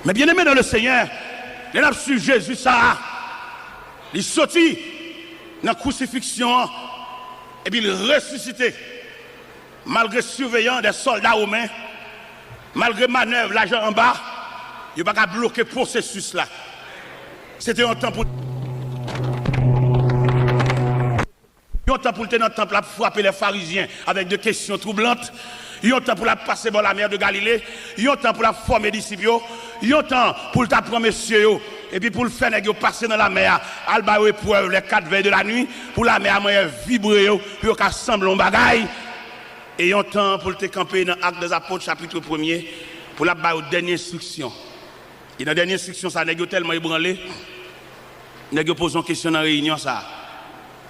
Men byeneme nan le Senyè, lè n ap swiv Jezi sa a, li soti nan kwisifiksyon an, epi l resisite. Malgre siveyan, de sòlda women, malgre manèv lajan anba, yo pa ka bloke pwosesis la. Se te yon tan pou, yon tan pou l te nan tanp la ap frape lè Farizyen avèk de kesyon twoublant, yon tan pou l ap pase bò lamè de Galile, yon tan pou l ap fòme disip yo, yon tan pou l ta pran mesye yo, epi pou l fè nèg yo pase nan lamè a, al ba yo eprèv lè kat vèy de lanwi, pou lamè a manyen vibre yo, pou yo ka sanble yon bagay. E yon tan pou l te kanpe nan Actes des Apôtres, chapit premye, pou l ap ba yo dènye enstriksyon. E nan dènye enstriksyon sa, nèg yo tèlman ebranle, nèg yo poze yon kesyon nan reyinyon sa.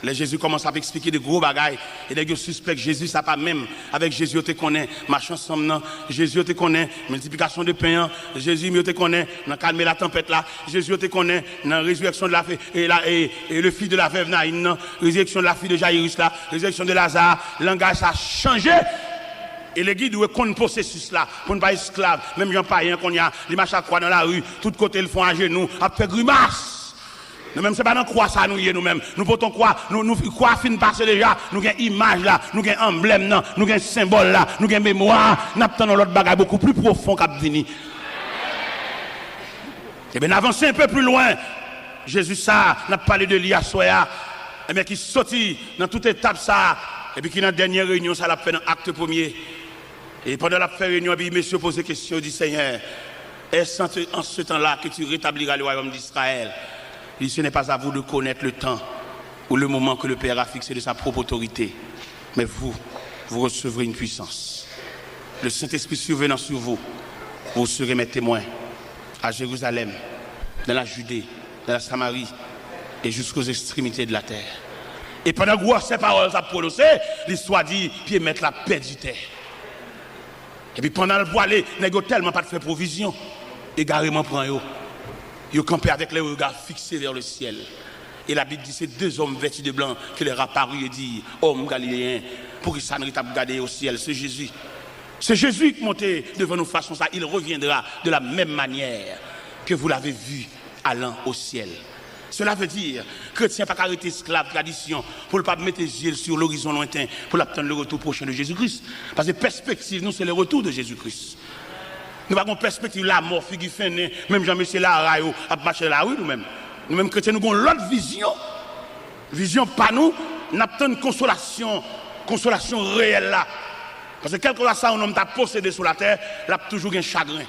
Lè Jezi kòmanse ap eksplike de gwo bagay, e nèg yo sispèk Jezi sa pa menm avèk Jezi yo te konnen mache ansanm nan, Jezi yo te konnen miltiplikasyon de pen an, Jezi yo te konnen nan kalme latanpèt la, Jezi yo te konnen nan résurrection de la, e la, e, e le fils de la veuve Naïn nan, résurrection de la fille de Jairus la, résurrection de Lazare, langaj sa chanje. E legliz dwe konn pwosesis la, pou n pa esklav, menm jan payen an kounye a, li mache ak kwa nan lari, tout kote l fon ajenou, ap fè grimas. Nou menm, se pa nan kwa sa nou ye, nou menm. Nou pote yon kwa, nou, nou, kwa fin pase deja, nou gen imaj la, nou gen anblèm nan, nou gen senbòl la, nou gen memwa a, n ap tann yon lòt bagay bokou pli pwofon k ap vini. Ebyen, n avanse un peu plus loin. Jezi sa a, n ap pale de li aswè a, ebyen, ki soti nan tout etap sa a, epi ki nan dènye reyinyon sa a l ap fè nan Actes premye. E pandan l ap fè reyinyon, epi mesye yo poze kesyon, yo di, Senyè, est-ce en ce, en ce temps-là que tu rétabliras le royaume d'Israël? Il dit, ce n'est pas à vous de connaître le temps ou le moment que le Père a fixé de sa propre autorité. Mais vous, vous recevrez une puissance. Le Saint-Esprit survenant sur vous, vous serez mes témoins à Jérusalem, dans la Judée, dans la Samarie et jusqu'aux extrémités de la terre. E pandan gwosè pawòl sa ap pwononse, listwa di, pye mèt la pèdi tè. Epi pandan l pwale, nèg yo tèlman pa t fè pwovizyon, egareman pran yo. Yo kanpe avec les regards fixés vers le ciel. E Labib di se de zòm vèti de blan ki lè apari e di, Òm galileyen, poukisa n ret ap gade o syèl? Se Jezi. Se Jezi k monte devan nou fason sa, il reviendra de la même manière que vous l'avez vu allant au ciel. Cela veut dire, kretyen pa ka rete esklav tradisyon pou l pa mete zye l sou lorizon lwenten pou l ap tann le retour prochain de Jésus-Christ. Paske pèspektiv nou se le retour de Jésus-Christ. Nou pa gon pèspektiv lamò, figi fennen, menm jan mesye lari yo ap mache nan lari nou menm. Nou menm kretyen nou gon lòt vizyon. Vizyon pa nou, n ap tann konsolasyon, konsolasyon reyèl la. Paske kèlkeswa sa yon nonm ta posede sou latè, l ap toujou gen chagren.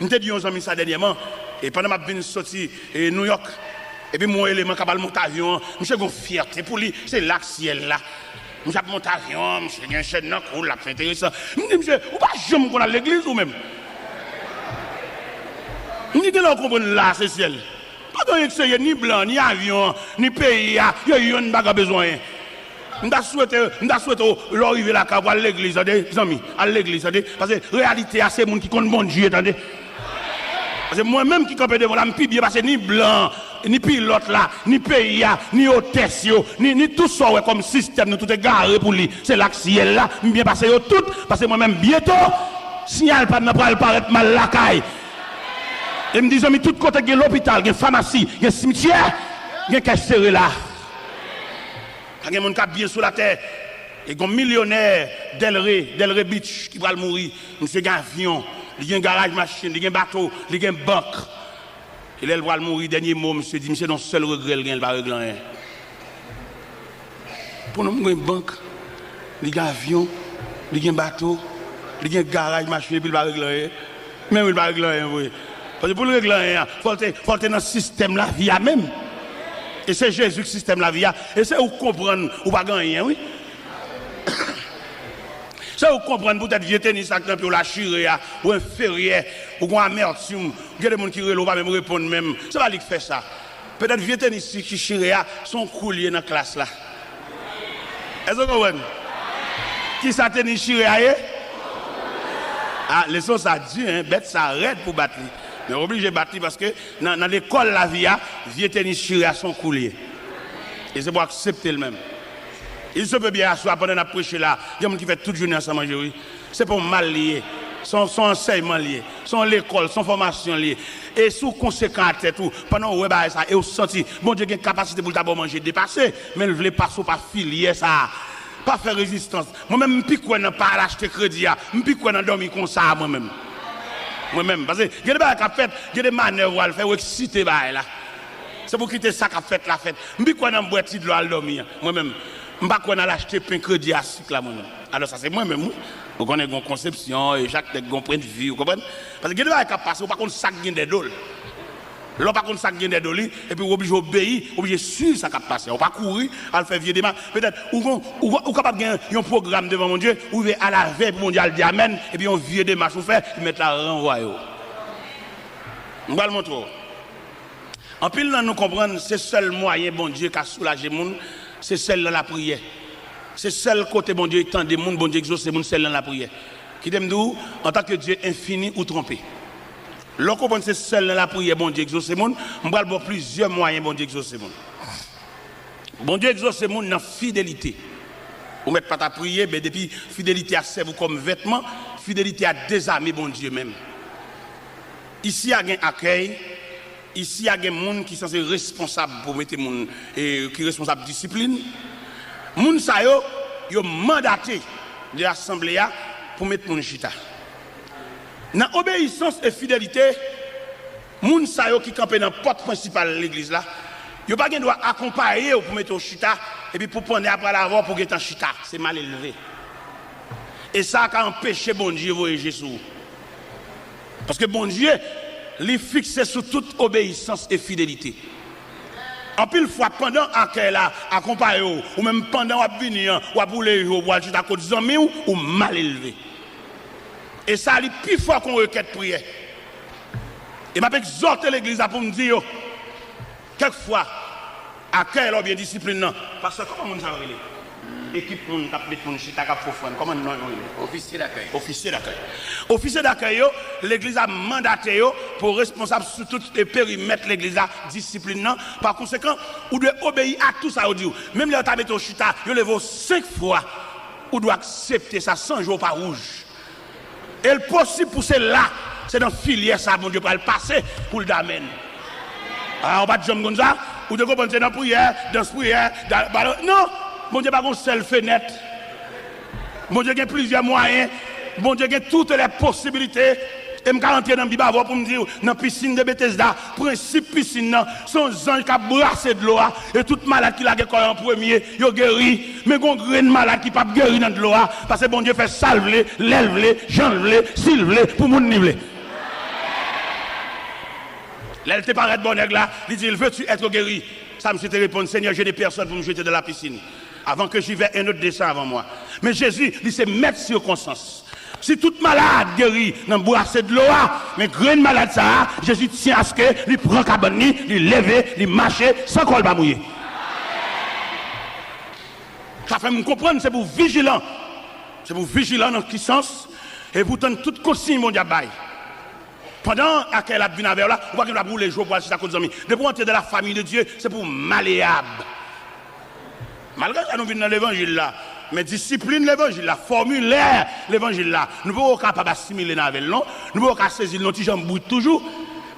M te di yon zanmi sa dènyèman, e pandan m ap vin soti e Nouyòk, epi m wè yon eleman k ap al monte avyon an, misye gon fyète pou li, se la k syèl la. Misye ap monte avyon an, misye gen chèn nan kou l, l ap fè enteresan. M di misye, ou pa janm konn al legliz ou menm? M di gen lè w konprann la se syèl. Pa gen anyen k serye, ni blan, ni avyon an, ni peyi a, yo youn pa ka bezwen anyen. M ta swete, m ta swete w, lè w rive lakay ou, al legliz, tande, zanmi, al legliz, tande. Paske reyalite a, se moun ki konn Bondye, tande. Paske mwen menm ki kanpe devan w la, m pi byen pase ni blan, ni pilòt la, ni peyi a, ni otès yo, ni, ni tout sa w wè kòm sistèm nou tout egare pou li. Se la k syèl la, m byen pase yo tout, paske mwen menm byento, siyal pa m nan pral parèt, m al lakay. E m di zanmi, tout kote gen lopital, gen famasi, gen simityè, gen kèch sere la. Pa gen moun k ap byen sou latè. E gon milyonè Delray, Delray Beach, ki pral mouri. Misye gen avyon, li gen garaj machin, li gen bato, li gen bank. E lè l pral mouri, dènye mo misye di, misye di yon sèl regrè l gen, l pa regle anyen. Pou nou, m gen bank, li gen avyon, li gen bato, li gen garaj machin, epi l pa regle anyen. Men wi, l pa regle anyen vre. Paske pou l regle anyen an, fò l te, fò l te nan sistèm lavi a menm. E se Jezi k sistèm lavi a. E se ou k konprann ou pa gen anyen, wi. Se ou k konprann poutèt vye tenis sa k nan pye w la chire a, ou enferyè, ou gon amètim, gen de moun ki rele w pa menm reponn menm. Se pa li k fè sa. Petèt vye tenis ki chire a, se yon kou l ye nan klas la. Èske w konprann? Kisa tenis chire a ye? A, leson sa di, en, bèt sa rèd pou bat li. Men w oblije bat li paske nan, nan lekòl lavi a, vye tenis chire a se yon kou l ye. E se pou w aksepte l menm. Il se peut bien aswè a pandan n ap preche la, gen moun ki fè tout jounen an san manje, wi. Se pa yon mal li ye. Se yon, se yon ansèyman li ye. Se yon lekòl, se yon fòmasyon li ye. E si w konsekan a tèt ou, pandan w wè bagay sa, e w santi Bondye gen kapasite pou l ta ba w manje depase, men l vle pase w pa filyè sa a. Pa fè rezistans. Mwen menm, m pi kwè nan pa al achte kredi a. M pi kwè nan dòmi konsa a, mwen menm. Mwen menm. Paske gen de bagay k ap fèt, gen de manèv w al fè, w eksite bagay la. Se pou kite sa k ap fèt la fèt. M pi kwè nan bwè ti dlo al dòmi an. Mwen menm, m pa kwè nan al achte pen kredi a sik la, mwen menm. Alò, sa se mwen menm, wi. Ou konnen, gon konsepsyon, e chak nèg gon pwennvi, ou konprann? Paske gen de bagay k ap pase, ou pa konn sa k gen dèyè do l. Lè w pa konn sa k gen dèyè do li, epi w oblije obeyi, w oblije swiv sa k ap pase. Ou pa kouri, al fè vye demach. Petèt, ou gon, ou, ou kapab gen yon pwogram devan Bondye, ou rive alavèy pou Bondye al di amèn, epi yon vye demach ou fè, mèt la ranvwaye w. M pral montre w. Anpil nan nou konprann se sèl mwayen Bondye ka soulaje moun, se sèl nan lapriyè. Se sèl kote Bondye tande moun, Bondye egzose moun, sèl nan lapriyè. Kite m di w, antanke Dye enfini, ou twonpe. Lè w konprann se sèl nan lapriyè Bondye egzose moun, m pral ba w plizyè mwayen Bondye egzose moun. Bondye egzose moun nan fidelite. Ou mèt pa ta priye, men depi fidelite a sèvi w kòm vètman, fidelite a dezame Bondye menm. Isi a gen akèy, isi a gen moun ki sanse responsab pou mete moun, e, ki responsab disiplin. Moun sa yo, yo mandate de asanble a pou met moun chita. Nan obeyisans e fidelite, moun sa yo ki kanpe nan pòt prensipal legliz la, yo pa gen dwa akonpaye w pou mete w chita, epi pou pandan y ap pale avè w pou w gentan chita. Se malelve. E sa ka anpeche Bondye voye je sou ou. Paske Bondye, li fikse sou tout obeyisans e fidelite. Anpil fwa, pandan akèy la akonpaye w, ou menm pandan w ap vini an, w ap woule je w pou w al chita kot zanmi w, ou malelve. E sa, li pi fò ke yon rekèt priyè. E m ap egzòte legliz la pou m di yo, kèk fwa, akèy la oubyen disiplin nan, pastè, kòman moun sa yo rele? Ekip moun k ap met moun chita, k ap fè ofrann, kòman non yo rele? Ofisye dakèy. Ofisye dakèy. Ofisye dakèy yo, legliz la mandate yo pou responsab sou tout, e, perimèt legliz la, disiplin nan. Pa konsekan, ou dwe obeyi a tou sa yo di w. Menm lè yo ta mete w chita, yo leve w senk fwa, ou dwe aksepte sa san je w pa wouj. E l posib pou se la, se nan filyè sa Bondye pral pase pou l damèn. A, ou pa t janm konn sa? Ou te konprann se nan priyè, dans priyè, da-, ba-, non! Bondye pa gon sèl fenèt. Bondye gen plizyè mwayen. Bondye gen toutes les possibilités. E m ka rantre nan Bib avè w pou m di w, nan pisin de Betesda, prensip pisin nan, se yon zanj k ap brase dlo a, e tout malad ki lage kò yo an premye, yo geri. Men gon grenn malad ki p ap geri nan dlo a, paske Bondye fè sa l vle, lè l vle, jan l vle, si l vle, pou moun li vle. Lè l te parèt bò nèg la, li di l, veux-tu être guéri? Sa misye te reponn, Seigneur, je n'ai personne pour me jeter dans la piscine. Avant que j'y vais, un autre descend avant moi. Men Jezi, li se mèt sikonstans. Si tout malad geri nan brase dlo a, men grenn malad sa a, Jezi tyen aske li pran kabann li, li leve, li mache, san kò l pa mouye. Sa fè m konprann se pou vijilan. Se pou vijilan nan ki sans? E pou tann tout konsiy Bondye ap bay. Pandan akèy la ap vin avè w la, ou pa gen dwa ap woule je w pou al chita kot zanmi. Depi w antre dans la famille de Dieu, se pou w maleyab. Malgre sa, nou vin nan levanjil la, men disiplin levanjil la, fòmilè levanjil la, nou poko kapab asimile n avè l, non. Nou poko ka sezi l, non, ti jan brit toujou.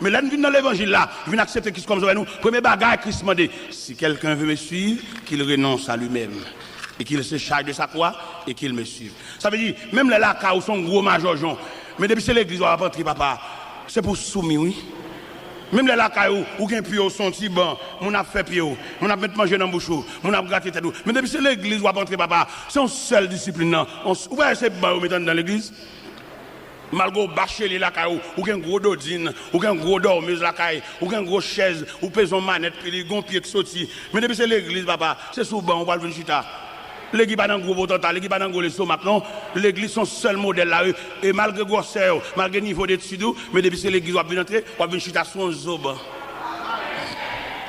Men lè n vin nan levanjil la, vin aksepte Kris kòm sovè nou, premye bagay Kris mande, si quelqu'un veut me suivre, qu'il renonce à lui-même, et qu'il se charge de sa croix, et qu'il me suive. Sa vle di, menm lè lakay ou se yon gwo majòjon, men depi se legliz w ap antre, papa, se pou w soumi, wi. Menm lè lakay ou, ou gen pye w se yon ti ban, moun ap fè pye w, moun ap met manje nan bouch ou, moun ap grate tèt ou. Men depi se legliz w ap antre, papa, se yon sèl disiplin nan. On s-, ou wè se ban yo met anndan legliz? Malgre w bachelye lakay ou, ou gen gwo dodin, ou gen gwo dòmez lakay, ou gen gwo chèz, ou peze yon manèt, pi li gon pye k soti. Men depi se legliz, papa, se sou ban ou pral vin chita. Legliz pa nan gwo potanta, legliz pa nan gwo lestomak, non. Legliz se yon sèl modèl la, wi. E malgre gwosè w, malgre nivo detid ou, men depi se legliz w ap vin antre, w ap vin chita sou yon zo ban.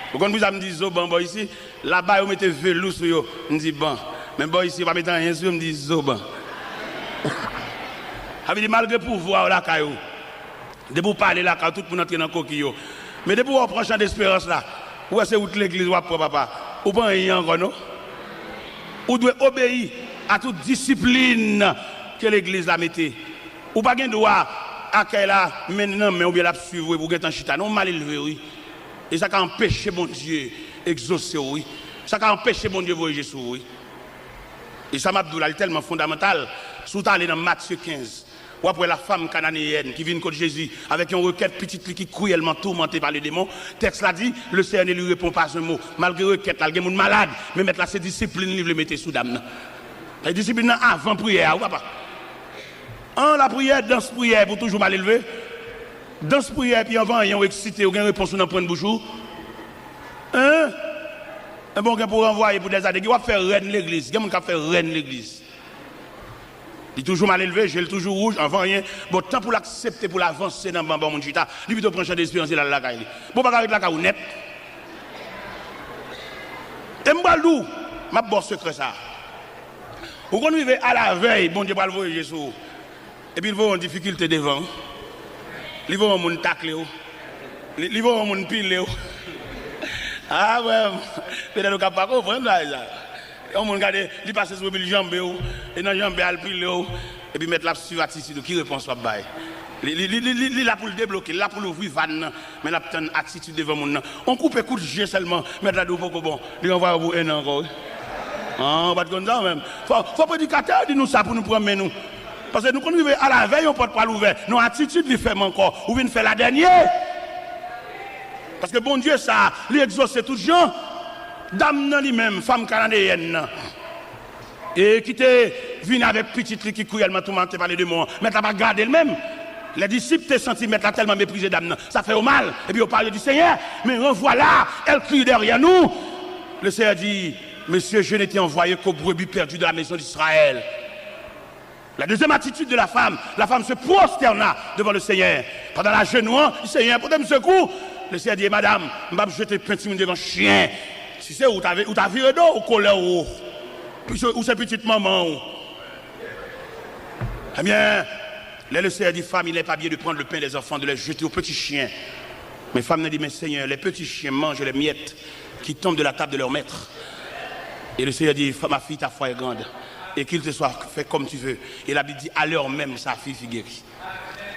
Ou konn poukisa m di zo ban bò isi? Laba yo mete velou sou yo, m di ban. Men bò isi yo pa mete anyen sou yo, m di zo ban. Sa vle di malgre pouvwa w lakay ou, depi w pale lakay ou, tout moun antre nan koki yo. Men depi w pran chan desperans la, ou wè se wout legliz w ap pran, papa. Ou pa anyen ankò, non. Ou dwe obeyi a tout disiplin ke legliz la mete. Ou pa gen dwa akèy la men nan men w oubyen l ap swiv ou epi w gentan chita. Non, w malelve, wi. E sa ka anpeche Bondye egzose w, wi. Sa ka anpeche Bondye voye je sou ou, wi. E sa m ap di w la, li tèlman fondamantal. Si w ta ale nan Matye kenz, w ap wè la femme cananéenne ki vin kot Jezi avèk yon rekèt, pitit li ki cruellement tourmenté par le démon. Tèks la di, le Seigneur ne lui répond pas un mot. Malgre rekèt la, l gen moun malad, men mèt la se disiplin li vle mete sou dam nan. E disiplin nan avan priyè a, wi, papa. An lapriyè, dans priyè pou toujou malelve. Dans priyè, epi anvan anyen, w eksite, w gen repons ou nan pwent bouch ou. Hein? Enben, w gen pou ranvwaye pou dèzane. Gen w ap fè rèn legliz. Gen moun k ap fè rèn legliz. Li toujou malelve, je l toujou wouj, anvan anyen. Bon, tan pou l aksepte pou l avanse nan ban, ban moun chita, li pito pran chan desperans e l al lakay li. Bon, w pa ka ret lakay ou nèt. E m pral di w, m ap ba w sekrè sa. Ou konn rive alavèy, Bondye pral voye je sou ou. Epi l voye yon difikilte devan w. Li voye yon moun takle w. Li, li voye yon moun pile w. A, frè m, petèt ou ka pa konprann bagay sa. Yon moun gade, li pase sou epi l janbe w. E nan janbe a, l pile w. Epi mèt la ap swiv atitid ou. Ki repons w ap bay? Li, li, li, li, li, li la pou l debloke, li la pou l ouvri vàn nan. Men l ap tann atitid devan moun nan. On koupe kout je sèlman, mèt la di w poko bon. Li ranvwaye w pou en an ankò, wi. An, ou pa t konn sa ou menm? Fò, fò predikatè yo di nou sa pou nou pran men nou. Paske nou konn rive alavèy yon pòt pral ouvè. Non, atitid li fèmen ankò. Ou vin fè ladènye. Paske Bondye sa, li egzose tout jan. Dam nan li menm, fanm kananeyèn nan. E ki te vin avèk pitit li ki kriyèlman toumante pa ledemon an. Mèt la pa gade l menm. Lè disip te santi mèt la tèlman meprize dam nan, sa fè yo mal. Epi yo pare, yo di, Senyè, men renvoie-la, elle crie derrière nous. Le Seigneur dit, Monsieur, je n'ai été envoyé qu'aux brebis perdues de la maison d'Israël. La deuxième attitude de la femme, la femme se prosterna devant le Seigneur. Pandan l ajenou, li, Senyè, pote m sekou. Le Seigneur dit, Madame, m p ap jete pen timoun devan chen. Si se ou, ou ta, ou ta vire do, ou kolè ou wo. Puisque ou se pitit manman ou. Eh bien, là, le Seigneur dit, femme, il n'est pas bien de prendre le pain des enfants, de les jeter aux petits chiens. Men fanm nan di, men Senyè, les petits chiens mangent les miettes qui tombent de la table de leur maître. Et le Seigneur dit, ma fille, ta foi est grande, et qu'il te soit fait comme tu veux. Et la Bible dit, à l'heure même, sa fille fut guérie.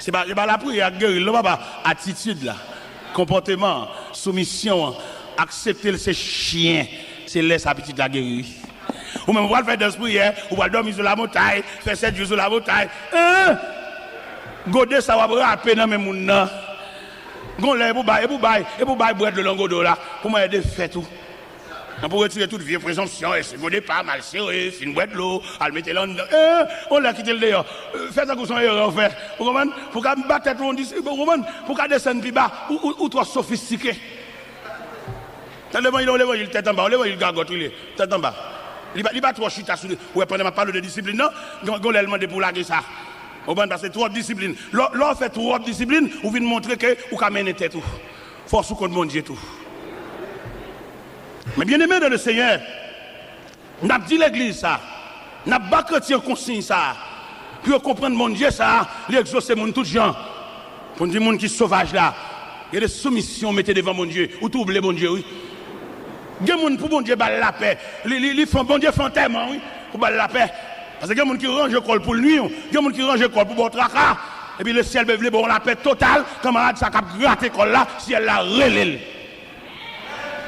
Se pa, se pa lapriyè k geri l non, papa. Atitid la, konpòteman an, soumisyon an, aksepte l se chen, se lè sa pitit la geri, wi. Ou menm, ou pral fè dans priyè, ou pral dòmi sou lamontay, fè sèt jou sou lamontay. Hein? Gode sa w ap rape nan men moun nan. Gon lè, e pou bay, e pou bay, e pou bay bwè dlo nan gode w la, pou mwen ede fèt ou. Nan pou retire tout vye prezonpsyon, e se gode pa, mal sere, fin bwè dlo, al mete l anndan. Eh, on lè kite l deyò. Fè tankou se yon erè w fè. Ou konprann? Pou ka bat tèt ou yon dis, ou konprann? Pou ka desann pi ba, ou, ou, ou twò sofistike. Nan levanjil, yon levanjil tèt anba, yon levanjil gagòt li ye, tèt anba. Li pa, li pa twò chita sou, ou wè, pandan m ap pale de disiplin nan, gon, gon lè l mande pou w lage sa. Ou konprann? Paske twòp disiplin. Lè, lè w fè twòp disiplin, ou vin montre ke ou ka mennen tèt ou. Fòs ou kont Bondye tou. Men byeneme dan le Senyè, n ap di legliz sa, n ap ba kretyen konsiy sa, pou yo konprann Bondye sa, li egzose moun tout jan. Pou n di moun ki sovaj la, gen de soumisyon w mete devan Bondye, ou twouble Bondye, wi. Gen moun pou Bondye ba l lapè, li, li, li fè, Bondye fè antèman, wi, pou ba l lapè. Paske gen moun ki ranje kò l pou l nwi w, gen moun ki ranje kò l pou ba w traka. Epi lesyèl vle ba w lapè total, kanmarad sa k ap grate kò l la, syèl la rele l.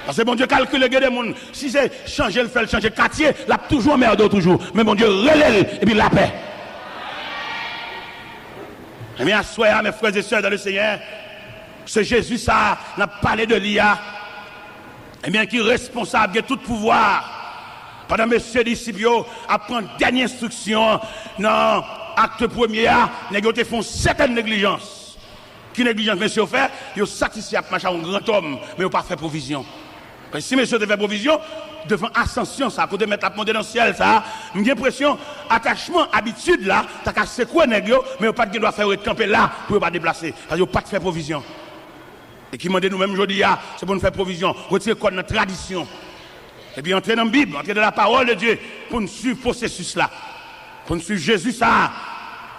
Paske Bondye kalkile gen de moun, si se chanje l fè l chanje katye, l ap toujou anmède w toujou. Men Bondye rele l, epi lapè. Ebyen, aswè a, mes frères et sœurs dans le Seigneur, se Jezi sa a, n ap pale de li a, ebyen, ki responsab, gen tout pouvwa a. Pandan mesye disip yo ap pran dènye enstriksyon an nan Akte premye a, nèg yo te fè yon sètèn neglijans. Ki neglijans mesye yo fè? Yo satisfè ap mache ak yon grandòm, men yo pa fè pwovizyon. Paske si mesye yo te fè pwovizyon, devan asansyon sa, kote Mèt la ap monte nan syèl sa, m gen enpresyon atachman, abitid la, ta ka sekwe nèg yo, men yo pa t gen dwa fè yo ret kanpe la pou yo pa deplase, paske yo pa t fè pwovizyon. E ki mande nou menm jodi a, se pou nou fè pwovizyon, retire kò n nan tradisyon. Epi antre nan Bib, antre dans la parole de Dieu, pou n swiv pwosesis la. Pou n swiv Jezi sa a,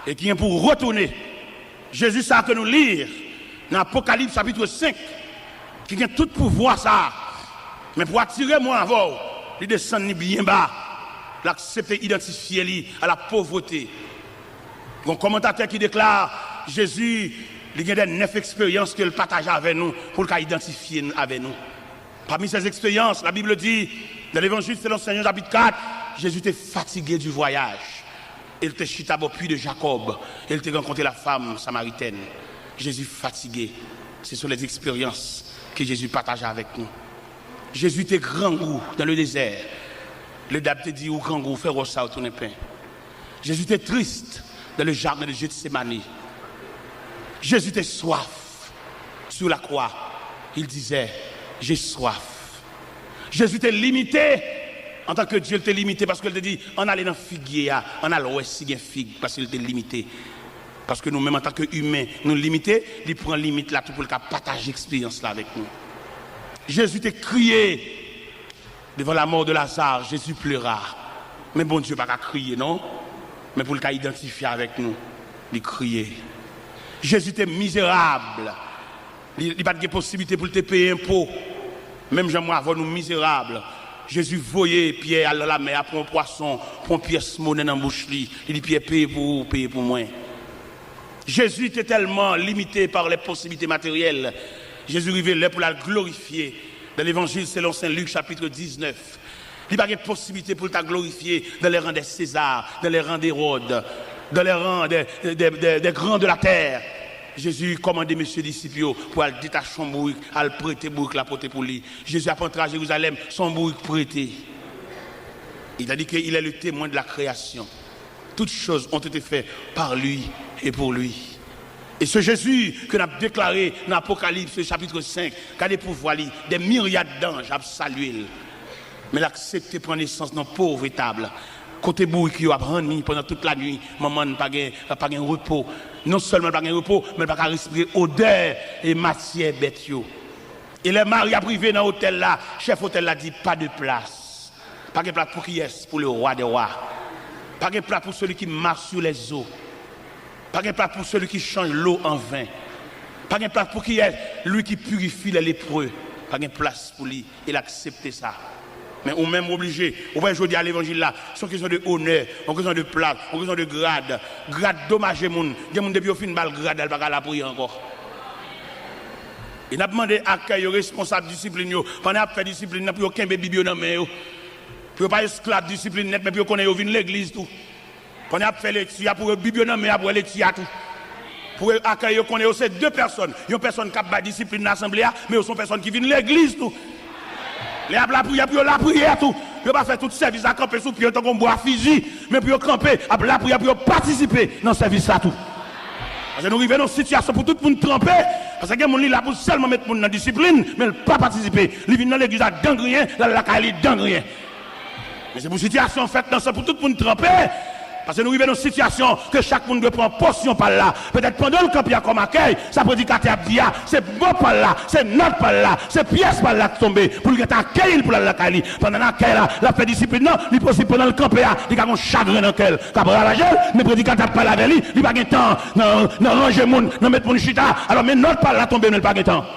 e ki gen pou retounen. Jezi sa a ke nou li nan Apokalips chapit senk, ki gen tout pouvwa sa a. Men pou atire mwen avè w, li desann li byen ba. L aksepte idantifye li a la povreté. Gon kòmantatè ki deklare, Jezi, li gen de nèf eksperyans ke l pataje avè nou, pou l ka idantifye n avè nou. Parmi ces expériences, la Bible dit, dans l'Évangile selon Saint Jean chapitre quatre, Jésus était fatigué du voyage. E l te chita bò pwi de Jakòb, e l te rankontre la femme samaritaine. Jésus fatigué. Ce sont les expériences que Jésus partage avec nous. Jezi te grangou dans le désert. Ledam te di, ou grangou, fè wòch sa yo tounen pen. Jezi te tris dans le jardin de Gethsemane. Jezi te swaf. Sur la croix, il disait, j'ai soif. Jezi te limite, antanke Dye, l te limite, paske l te di, ann ale nan figye a, ann al wè si gen fig, paske l te limite. Paske nou menm, antanke imen, nou limite, li pran limit la tou pou l ka pataje eksperyans la avèk nou. Jezi te kriye devan la mò de Lazare, Jezi plera. Men Bondye pa ka kriye, non. Men pou l ka idantifye avèk nou, li kriye. Jezi te mizerab. Li, li pa t gen posiblite pou l te peye enpo. Menm jan mwen avè w nou mizerab. Jezi voye Pyè al nan lamè a, pran yon pwason, pran yon pyès monè nan bouch li. Li di Pyè, peye pou ou, peye pou mwen. Jezi te tèlman limite pa lè posiblite materyèl. Jezi rive lè pou l al glorifye. Dans l'Évangile selon Saint Luc, chapitre dix-neuf, li pa gen posiblite pou l ta glorifye dans les rangs des Césars, dans les rangs d'Hérode, dans les rangs des, des, des, des grands de la terre. Jezi kòmande mesye disip yo pou al detache yon bourik, al prete bourik la pote pou li. Jezi ap antre a Jerizalèm, se yon bourik prete. Etandike il est le témoin de la création. Toutes choses ont été faites par lui et pour lui. E se Jezi ke n ap deklare nan Apokalips chapit senk, gade pouvwa li, des myriades d'anges ap salye l. Men l aksepte pran nesans nan pov etab, kote bourik yo ap ranni pandan tout lannuit, manman n pa gen, pa gen repo. Non sèlman l pa gen repo, men l pa ka respire odè e matyè bèt yo. E lè Mari ap rive nan otèl la, chèf otèl la di, pas de place. Pa gen plas pou kiyès? Pour le roi des rois. Pa gen plas pour celui qui marche sur les eaux. Pa gen plas pour celui qui change l'eau en vin. Pa gen plas pour kiyès? Lui qui purifie les lépreux. Pa gen plas pou li, e l aksepte sa. Men ou menm, ou oblije. Ou wè jodi a levanjil la, se yon kesyon de onè, yon kesyon de plas, yon kesyon de grad. Grad domaje moun. Gen moun depi yo fin ba l grad la, l pa ka lapriyè ankò. E n ap mande akèy yo, responsab disiplin yo, pandan y ap fè disiplin nan, pou yo kenbe Bib yo nan men yo. Pou yo pa esklav disiplin nèt, men pou yo konnen yo vin legliz tou. Pandan y ap fè lekti a, pou yo Bib yo nan men y ap wè lekti a tou. Pou yo akèy yo konnen yo se de pèsòn. Yon pèsòn k ap bay disiplin nan asanble a, men yo se yon pèsòn ki vin legliz tou. Lè y ap lapriyè, pou yo lapriyè tou. Pou yo pa fè tout sèvis la kanpe sou pye yo tankou yon bwa fizi, men pou yo kanpe, ap lapriyè, pou yo patisipe nan sèvis la tou. Paske nou rive nan yon sitiyasyon pou tout moun tranpe. Paske gen moun li la pou sèlman met moun nan disiplin, men l pa patisipe. Li vin nan legliz la dangriyen, l al lakay li dangriyen. Men se pou sitiyasyon fèt nan sa pou tout moun tranpe. Paske nou rive nan yon sitiyasyon ke chak moun dwe pran pòsyon pa l la. Petèt pandan l kanpe a kòm akèy, sa predikatè ap di a, se bò pa l la, se nòt pa l la, se pyès pa l la k tonbe, pou l gentan akeyi l pou l al lakay li. Pandan l akèy la, l ap fè disiplin nan, li posib pandan l kanpe a, li ka gon chagren nan kè l k ap ravaje l, men predikatè ap pale avè li, li pa gen tan nan, nan ranje moun, nan met moun chita. Alò, men nòt pa l la tonbe, men l pa gen tan.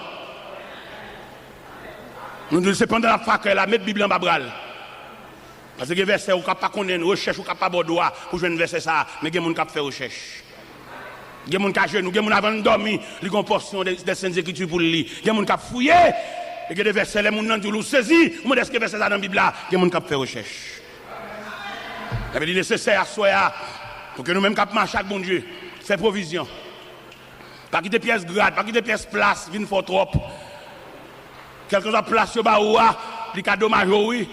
Nou di l se pandan l ap fè akèy la, met Bib la anba bra l. Paske gen vèsè ou ka pa konnen, rechèch ou ka pa ba w dwa pou jwenn vèsè sa a, men gen moun k ap fè rechèch. Gen moun k ajenou, gen moun avan l dòmi, li gen yon pòsyon de, de Sent Ekriti pou l li. Gen moun k ap fouye, e gen de vèsè, lè moun nan di w, ou sezi, ou mande èske vèsè sa nan Bib la, gen moun k ap fè rechèch. Sa vle di nesesè aswè a, pou ke nou menm k ap mache ak Bondye, fè pwovizyon. Pa kite pyès grad, pa kite pyès plas vin fè w twòp. Kèlkeswa plas yo ba ou a, li ka domaje w, wi.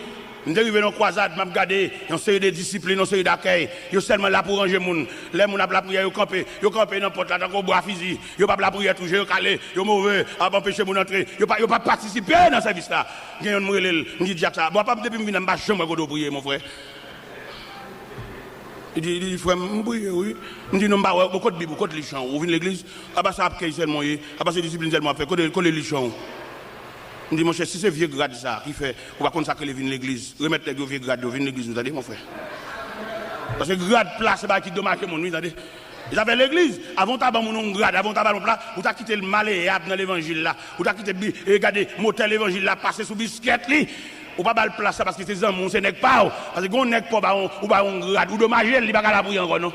M te rive nan yon kwazad, m ap gade yon seri de disiplin, yon seri dakèy. Yo sèlman la pou ranje moun. Lè moun ap lapriyè, yo kanpe. Yo kanpe nan pòt la tankou bwa fizi. Yo p ap lapriyè tou, je yo kale, yo move, ap anpeche moun antre. Yo pa, yo pa patisipe nan sèvis la. Gen youn m rele l, m di, "Dyak sa, bon, apa depi m vin la, m pa janm wè kote w priye, mon frè." Li di, li di, "Frè m, m priye, wi." M di, "Non, m pa wè, bon, kot Bib ou, kot li chan ou? Ou vin legliz? Apa sa ap kèy sèlman w ye? Apa se disiplin sèlman w ap fè? Kote, kote li chan ou?" M di, "Monchè, si se vye grad sa ki fè ou pa konn sa k rele vin legliz, remèt nèg yo vye grad yo, vin legliz ou, tande, mon frè." Paske grad plas se bagay ki domaje moun, wi, tande. E zafè legliz, avan w ta ban moun yon grad, avan w ta ba l yon plas, ou ta kite l maleyab nan levanjil la. Ou ta kite bi-, e gade motè levanjil la pase sou biskèt li. Ou pa ba l plas la paske se zanmi w, se nèg pa w. Paske gen yon nèg pa w ba yon, ou ba yon grad, ou domaje l, li pa ka lapriyè ankò non.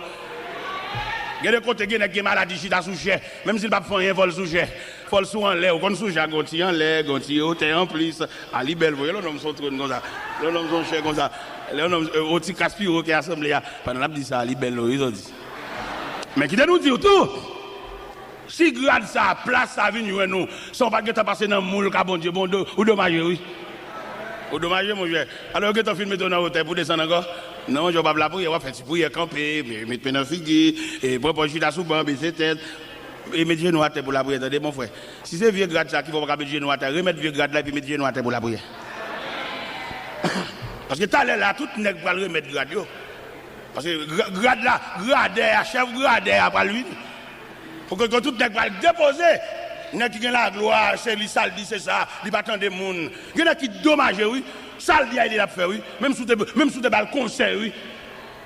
Gen de kote, gen nèg gen maladi chita sou chè. Menm si l p ap fè anyen, fò l sou chè. Fò l sou anlè. Ou konn sou chè a, gen yon ti anlè, gen yon ti otè anplis. A, li bèl vre, lè yon nonm sou yon twòn konsa. Lè yon nonm sou yon chè konsa. Lè yon nonm, e, yon ti kras pi wo ke asanble a. Pandan l ap di sa, li bèl vre, wi, sa w di. Men kite nou di w tou, si grad sa, plas sa vin jwenn ou, san w pa t gentan pase nan moul ka Bondye, bon, do-, ou domaje, wi. Ou domaje, monchè. Alò, yo gentan fin mete w nan otè pou desann ankò. Non, monchè, w p ap lapriyè, w ap fè ti priyè kanpe, met men nan figi, e pran pòz chita sou ban, bese tèt, e met jenou atè pou lapriyè, tande, mon frè. Si se vye grad sa ki fè w pa ka met jenou atè, remèt vye grad la epi met jenou atè pou lapriyè. Paske talè la, tout nèg pral remèt grad yo. Paske gra-, grad la, gradè a, chèf gradè a pral vini. Pou ke, ke tout nèg pral depoze. Nèg ki gen laglwa, se li sa l di, se sa, li pa tande moun. Gen nèg ki domaje, wi. Sa l di a, li t ap fè, wi. Menm si w te, menm si w te ba l konsèy, wi.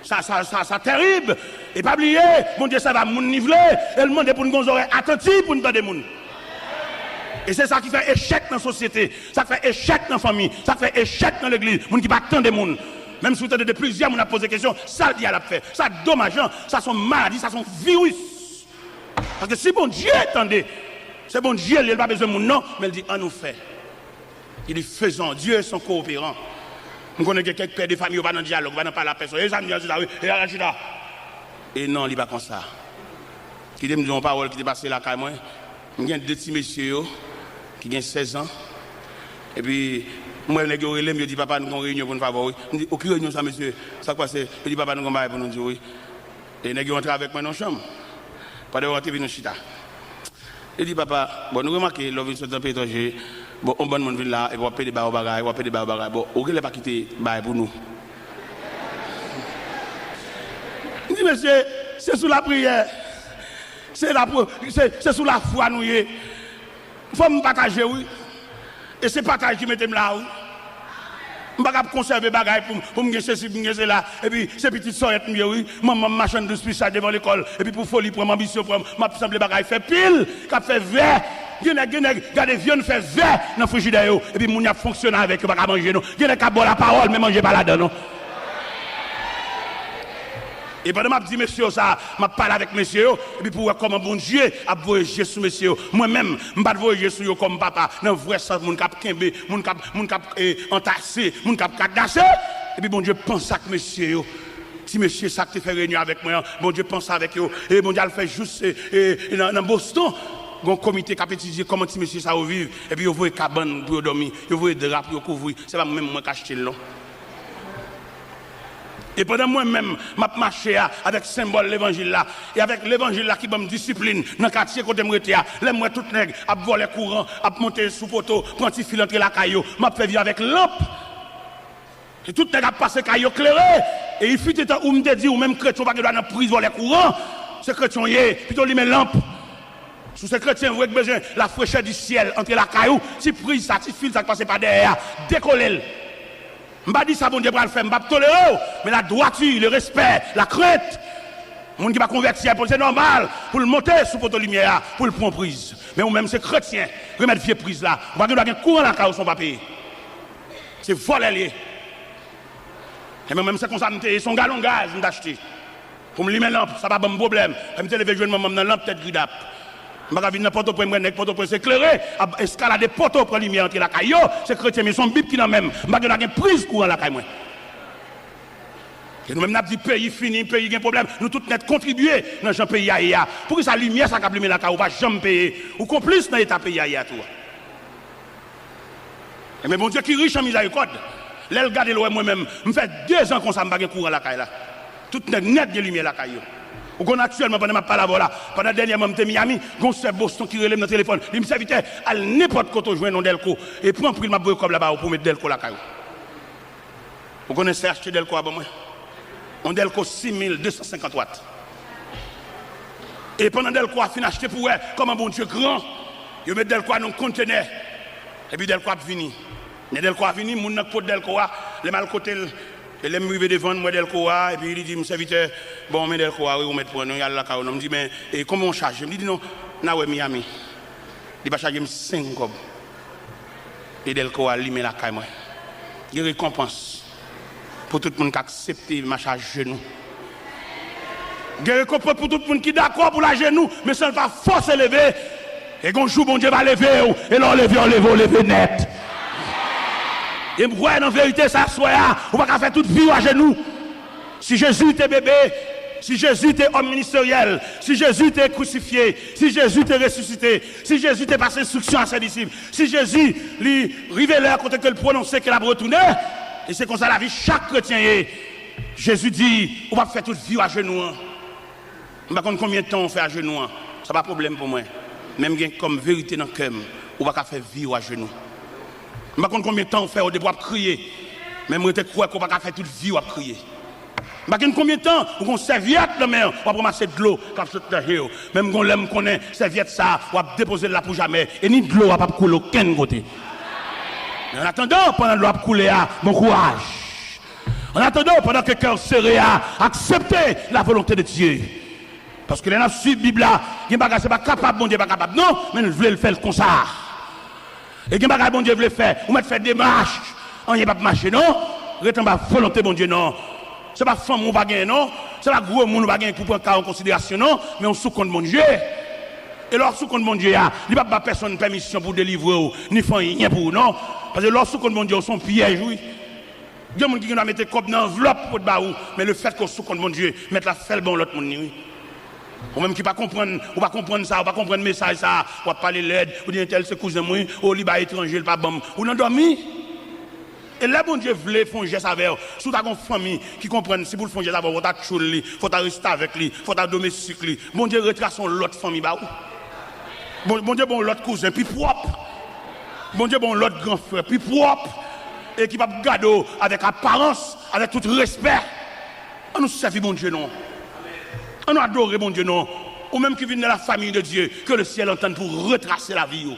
Sa, sa, sa, sa tèrib. E pa bliye, Bondye sèvi a moun li vle, e l mande pou n gen zòrèy atanti pou n tande moun. E se sa ki fè echèk nan sosyete, sa k fè echèk nan fanmi, sa k fè echèk nan legliz, moun ki pa tande moun. Menm si w tande de plizyè moun ap poze kesyon, sa l di a l ap fè. Sa domajan, sa se yon maladi, sa se yon viris. Paske si Bondye tande, se Bondye li ye, li pa bezwen moun non, men l di, "Ann nou fè." Li di, "Faisons, Dieu est un coopérant." M konnen gen kèk pè de fanmi, yo pa nan dyalòg, yo pa nan pale a pèsòn. E sa m di an, se sa, wi. E ala chita. E non, li pa konsa. Kite m di yon pawòl ki te pase lakay mwen. M gen de ti mesye yo, ki gen sèz an. Epi, m wè nèg yo rele m, yo di, "Papa, n gen yon reyinyon pou n fè avè w, wi." M di, "O, ki reyinyon sa, mesye? Sa k pase?" Yo di, "Papa, n gen yon bagay pou nou di w, wi." E nèg yo antre avèk mwen nan chanm. Pandan yo antre, epi nou chita. Li di, "Papa, bon, nou remake lè w vin sot nan peyi etranje, bon, yon bann moun vin la, epi w ap pede ba yo bagay, w ap pede ba yo bagay. Bon, ou genlè pa kite bagay pou nou." M di, "Mesye, se sou lapriyè, se lapri-, se, se sou lafwa nou ye. Fò m pataje, wi. E se pataj ki mete m la, wi." M pa ka ap konsève bagay pou m, pou m gen sesi, pou m gen sela. Epi se pitit sòyèt m ye, wi. Manman m machann dous pisay devan lekòl. Epi pou foli pran m, anbisyon pran m, m ap sanble bagay fè pil, k ap fè vè. Gen nèg, gen nèg, gade vyann fè vè nan frijidè yo. Epi moun y ap fonksyone avèk yo pa ka manje, non. Gen nèg k ap ba w lapawòl, men manje pa ladan, non. E pandan m ap di mesye yo sa, m ap pale avèk mesye yo, epi pou w wè kòman Bondye ap voye je sou mesye yo. Mwen menm, m pa t voye je sou yo kòm papa, nan vrè sans moun k ap kenbe, moun k ap, moun k ap, eh, antase, moun k ap kadase. Epi Bondye panse ak mesye yo. Ti mesye sa k te fè reyinyon avèk mwen an, Bondye panse avèk yo. E Bondye al fè jous, eh, eh, nan, nan Boston. Gon komite k ap etidye kòman ti mesye sa yo viv. Epi yo voye kabann pou yo dòmi. Yo voye dra pou yo kouvri. Se pa mwen menm mwen k achte l, non. E pandan mwen menm, m ap mache a avèk senbòl levanjil la, e avèk levanjil la ki ban m disiplin nan katye kote m rete a, lè m wè tout nèg ap vòlè kouran, ap monte sou poto, pran ti fil antre lakay yo, m ap fè vi avèk lanp. E tout nèg ap pase kay yo klere. E il fut un temps où m te di, ou menm kretyen, ou pa gen dwa nan priz vòlè kouran. Se kretyen w ye, pito w limen lanp. Si w se kretyen vre k bezwen lafrechè di syèl antre lakay ou, ti priz sa, ti fil sa k pase pa dèyè a, dekole l. M pa di sa Bondye pral fè, m p ap tolere w, men la dwati, le respè, la krent. Moun ki pa konvèti a, pou l se nòmal pou l monte sou poto limyè a, pou l pran priz. Men ou menm se kretyen, remèt vye priz la. Ou pa gen dwa gen kouran lakay ou san w pa peye. Se vòlè l ye. E mwen menm se konsa m te ye, se yon galon gaz m t achte. Pou m limen lanp, sa pa ban m pwoblèm. Lè m te leve jwenn manman m nan lanp tèt gridap. M pa ka vin nan Pòtoprens, m wè nèg Pòtoprens eklere, ap eskalade poto pran limyè antre lakay yo, se kretyen m ye, se yon bib ki nan men m. M pa gen dwa gen priz kouran lakay mwen. E nou menm n ap di peyi fini, peyi gen pwoblèm. Nou tout nèt kontribye nan jan peyi a ye a. Poukisa limyè sa k ap limen lakay ou pa janm peye? Ou konplis nan eta peyi a ye a tou. Ebyen, Bondye ki rich an mizèrikòd, lè l gade l wè mwen menm, m fè dezan konsa m pa gen kouran lakay la. Tout nèg nèt gen limyè lakay yo. Ou konn aktyèlman, pandan m ap pale avè w la, pandan dènyèman m te Miami, gen yon sè Boston ki rele m nan telefòn. Li di, "M sèvitè, al nenpòt kote w jwenn yon dèlko, e pran pri l, m ap voye kòb la ba ou pou w met dèlko lakay ou." Ou konnen sè achte dèlko a ban mwen? Yon dèlko sis mil de san senkant wat. E pandan dèlko a fin achte, pou wè kòman Bondye gran, yo met dèlko a nan yon kontenè. Epi dèlko a ap vini. Lè dèlko a vini, moun nan k pot dèlko a, lè m al kote l, e lè m rive devan l, m wè dèlko a, epi li di m, "Sèvitè, bon, men dèlko a, wi, ou mèt pran, nou al lakay ou non." M di, "Men, e konbyen w chaje m?" Li di, "Non, n a wè Miami." Li pa chaje m senk kòb. E dèlko a limen lakay mwen. Gen rekonpans pou tout moun k aksepte mache ajenou. Gen rekonpans pou tout moun ki dakò pou l ajenou, men san l pa fòse leve. E gon jou Bondye va leve w, e lè w leve, w leve, w leve nèt. E m kwè nan verite sa aswè a, ou pa ka fè tout vi w ajenou. Si Jezi te bebe, si Jezi te òm ministeryèl, si Jezi te krisifye, si Jezi te resisite, si Jezi te pase enstriksyon a sè disip, si Jezi, li rive lè kote ke l pwononse ke l ap retounen, e se konsa lavi chak kretyen ye. Jezi di, ou p ap fè tout vi w ajenou an. M pa konn konbyen tan w fè ajenou an, sa pa pwoblèm pou mwen. Men m gen kòm verite nan kè m, ou pa ka fè vi w ajenou. M pa konn konbyen tan w fè depi w ap kriye, men m rete kwè ke w pa ka fè tout vi w ap kriye. M pa konn konbyen tan ou gon sèvyèt nan men w, w ap ranmase dlo k ap sot nan je w. Men m gon lè m konnen sèvyèt sa a, w ap depoze l la pou jamè, e ni dlo a p ap koule okenn kote. Men an atandan, pandan dlo ap koule a, bon kouraj. An atandan, pandan ke kè w sere a, aksepte la volonte de Dye. Paske lè n ap swiv Bib la, gen bagay se pa kapab Bondye pa kapab non, men l vle l fè l konsa. E gen bagay Bondye vle fè, ou mèt fè demach, anyen p ap mache non. Ret anba volonte Bondye non. Se pa fanm ou pa genyen non, se pa gwo moun ou pa genyen pou pran ka an konsiderasyon non, men ou sou kont Bondye. E lè w sou kont Bondye a, li p ap ba pèsonn pèmisyon pou delivre w, ni fè anyen pou ou non. Paske lè w sou kont Bondye, ou se yon pyèj wi. Gen moun ki gen dwa mete kòb nan anvlòp pou pot ba ou, men lefètke w sou kont Bondye, mèt la fè l ban yon lòt moun li wi. Ou menm ki pa konprann, ou pa konprann sa, ou pa konprann mesaj sa, w ap pale lèd, ou di entèl se kouzen m wi, o li bay etranje, l pa ban m. Ou nan dòmi. E lè Bondye vle fè yon jès avè w, si w ta gon fanmi ki konprann, si pou l fè yon jès avè w, fò w ta tchoul li, fò w ta restavèk li, fò w ta domestik li, Bondye retrase yon lòt fanmi ba ou. Bon, Bondye ba w yon lòt kouzen pi pwòp. Bondye ba w yon lòt gran frè pi pwòp e ki p ap gade w avèk aparans, avèk tout respè. An nou sèvi Bondye non. An nou adore Bondye non. Ou menm ki vin nan la famille de Dieu, que le ciel entende pou retrase lavi w.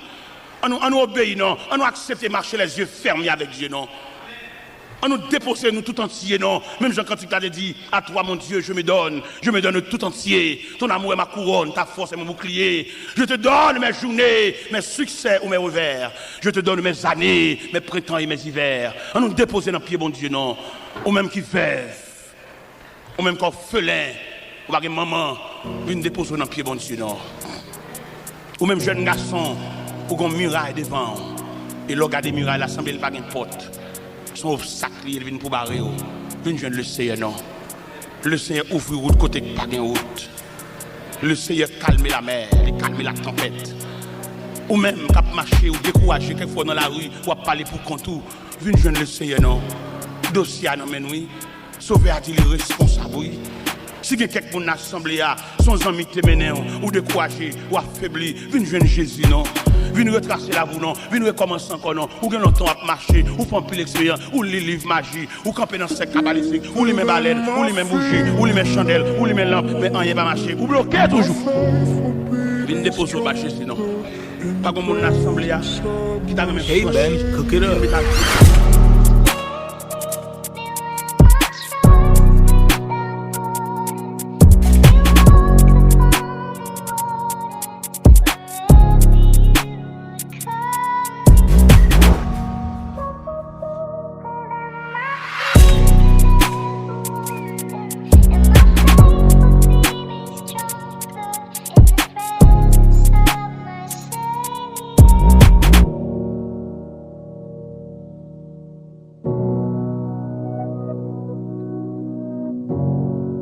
An nou, an nou obeyi non. An nou aksepte mache les yeux fermés avec Dieu non. Ann nou depoze nou tout antye non. Menm jan kantik la te di, à toi mon Dieu, je me donne, je me donne tout entier. Ton amour est ma couronne, ta force est mon bouclier. Je te donne mes journées, mes succès ou mes revers. Je te donne mes années, mes printemps et mes hivers. Ann nou depoze nan pye Bondye non. Ou menm ki vèv, ou menm ki òfelen, ou pa gen manman, vin depoze w nan pye Bondye non. Ou menm jèn gason, ou gon miray devan w. E lè w gade miray la, sanble l pa gen pòt. Se yon obstak li ye, l vin pou bare w. Vin jwenn Leseyè non. Leseyè ouvri wout kote k pa gen wout. Leseyè kalme lamè, li kalme latanpèt. Ou menm k ap mache, ou dekouraje, kèk fwa w nan lari, w ap pale pou kont ou. Vin jwenn Leseyè non. Dosye a nan men n wi. Sovè a di li responsab wi. Si gen kèk moun nan asanble a, se yon zanmi ki te mennen w, ou dekouraje, w afebli, vin jwenn Jezi non. Vin retrase lavi w non, vin rekòmanse ankò non. Ou gen lontan w ap mache, ou fè anpil eksperyans, ou li liv maji, ou kanpe nan sèk kabalistik, ou limen balèn, ou limen bouji, ou limen chandèl, ou limen lanp, men anyen pa mache. Ou bloke toujou. Vin depoze w ba Jezi non. Pa gen moun nan asanble a ki ta renmen franchi, ki ta renmen ta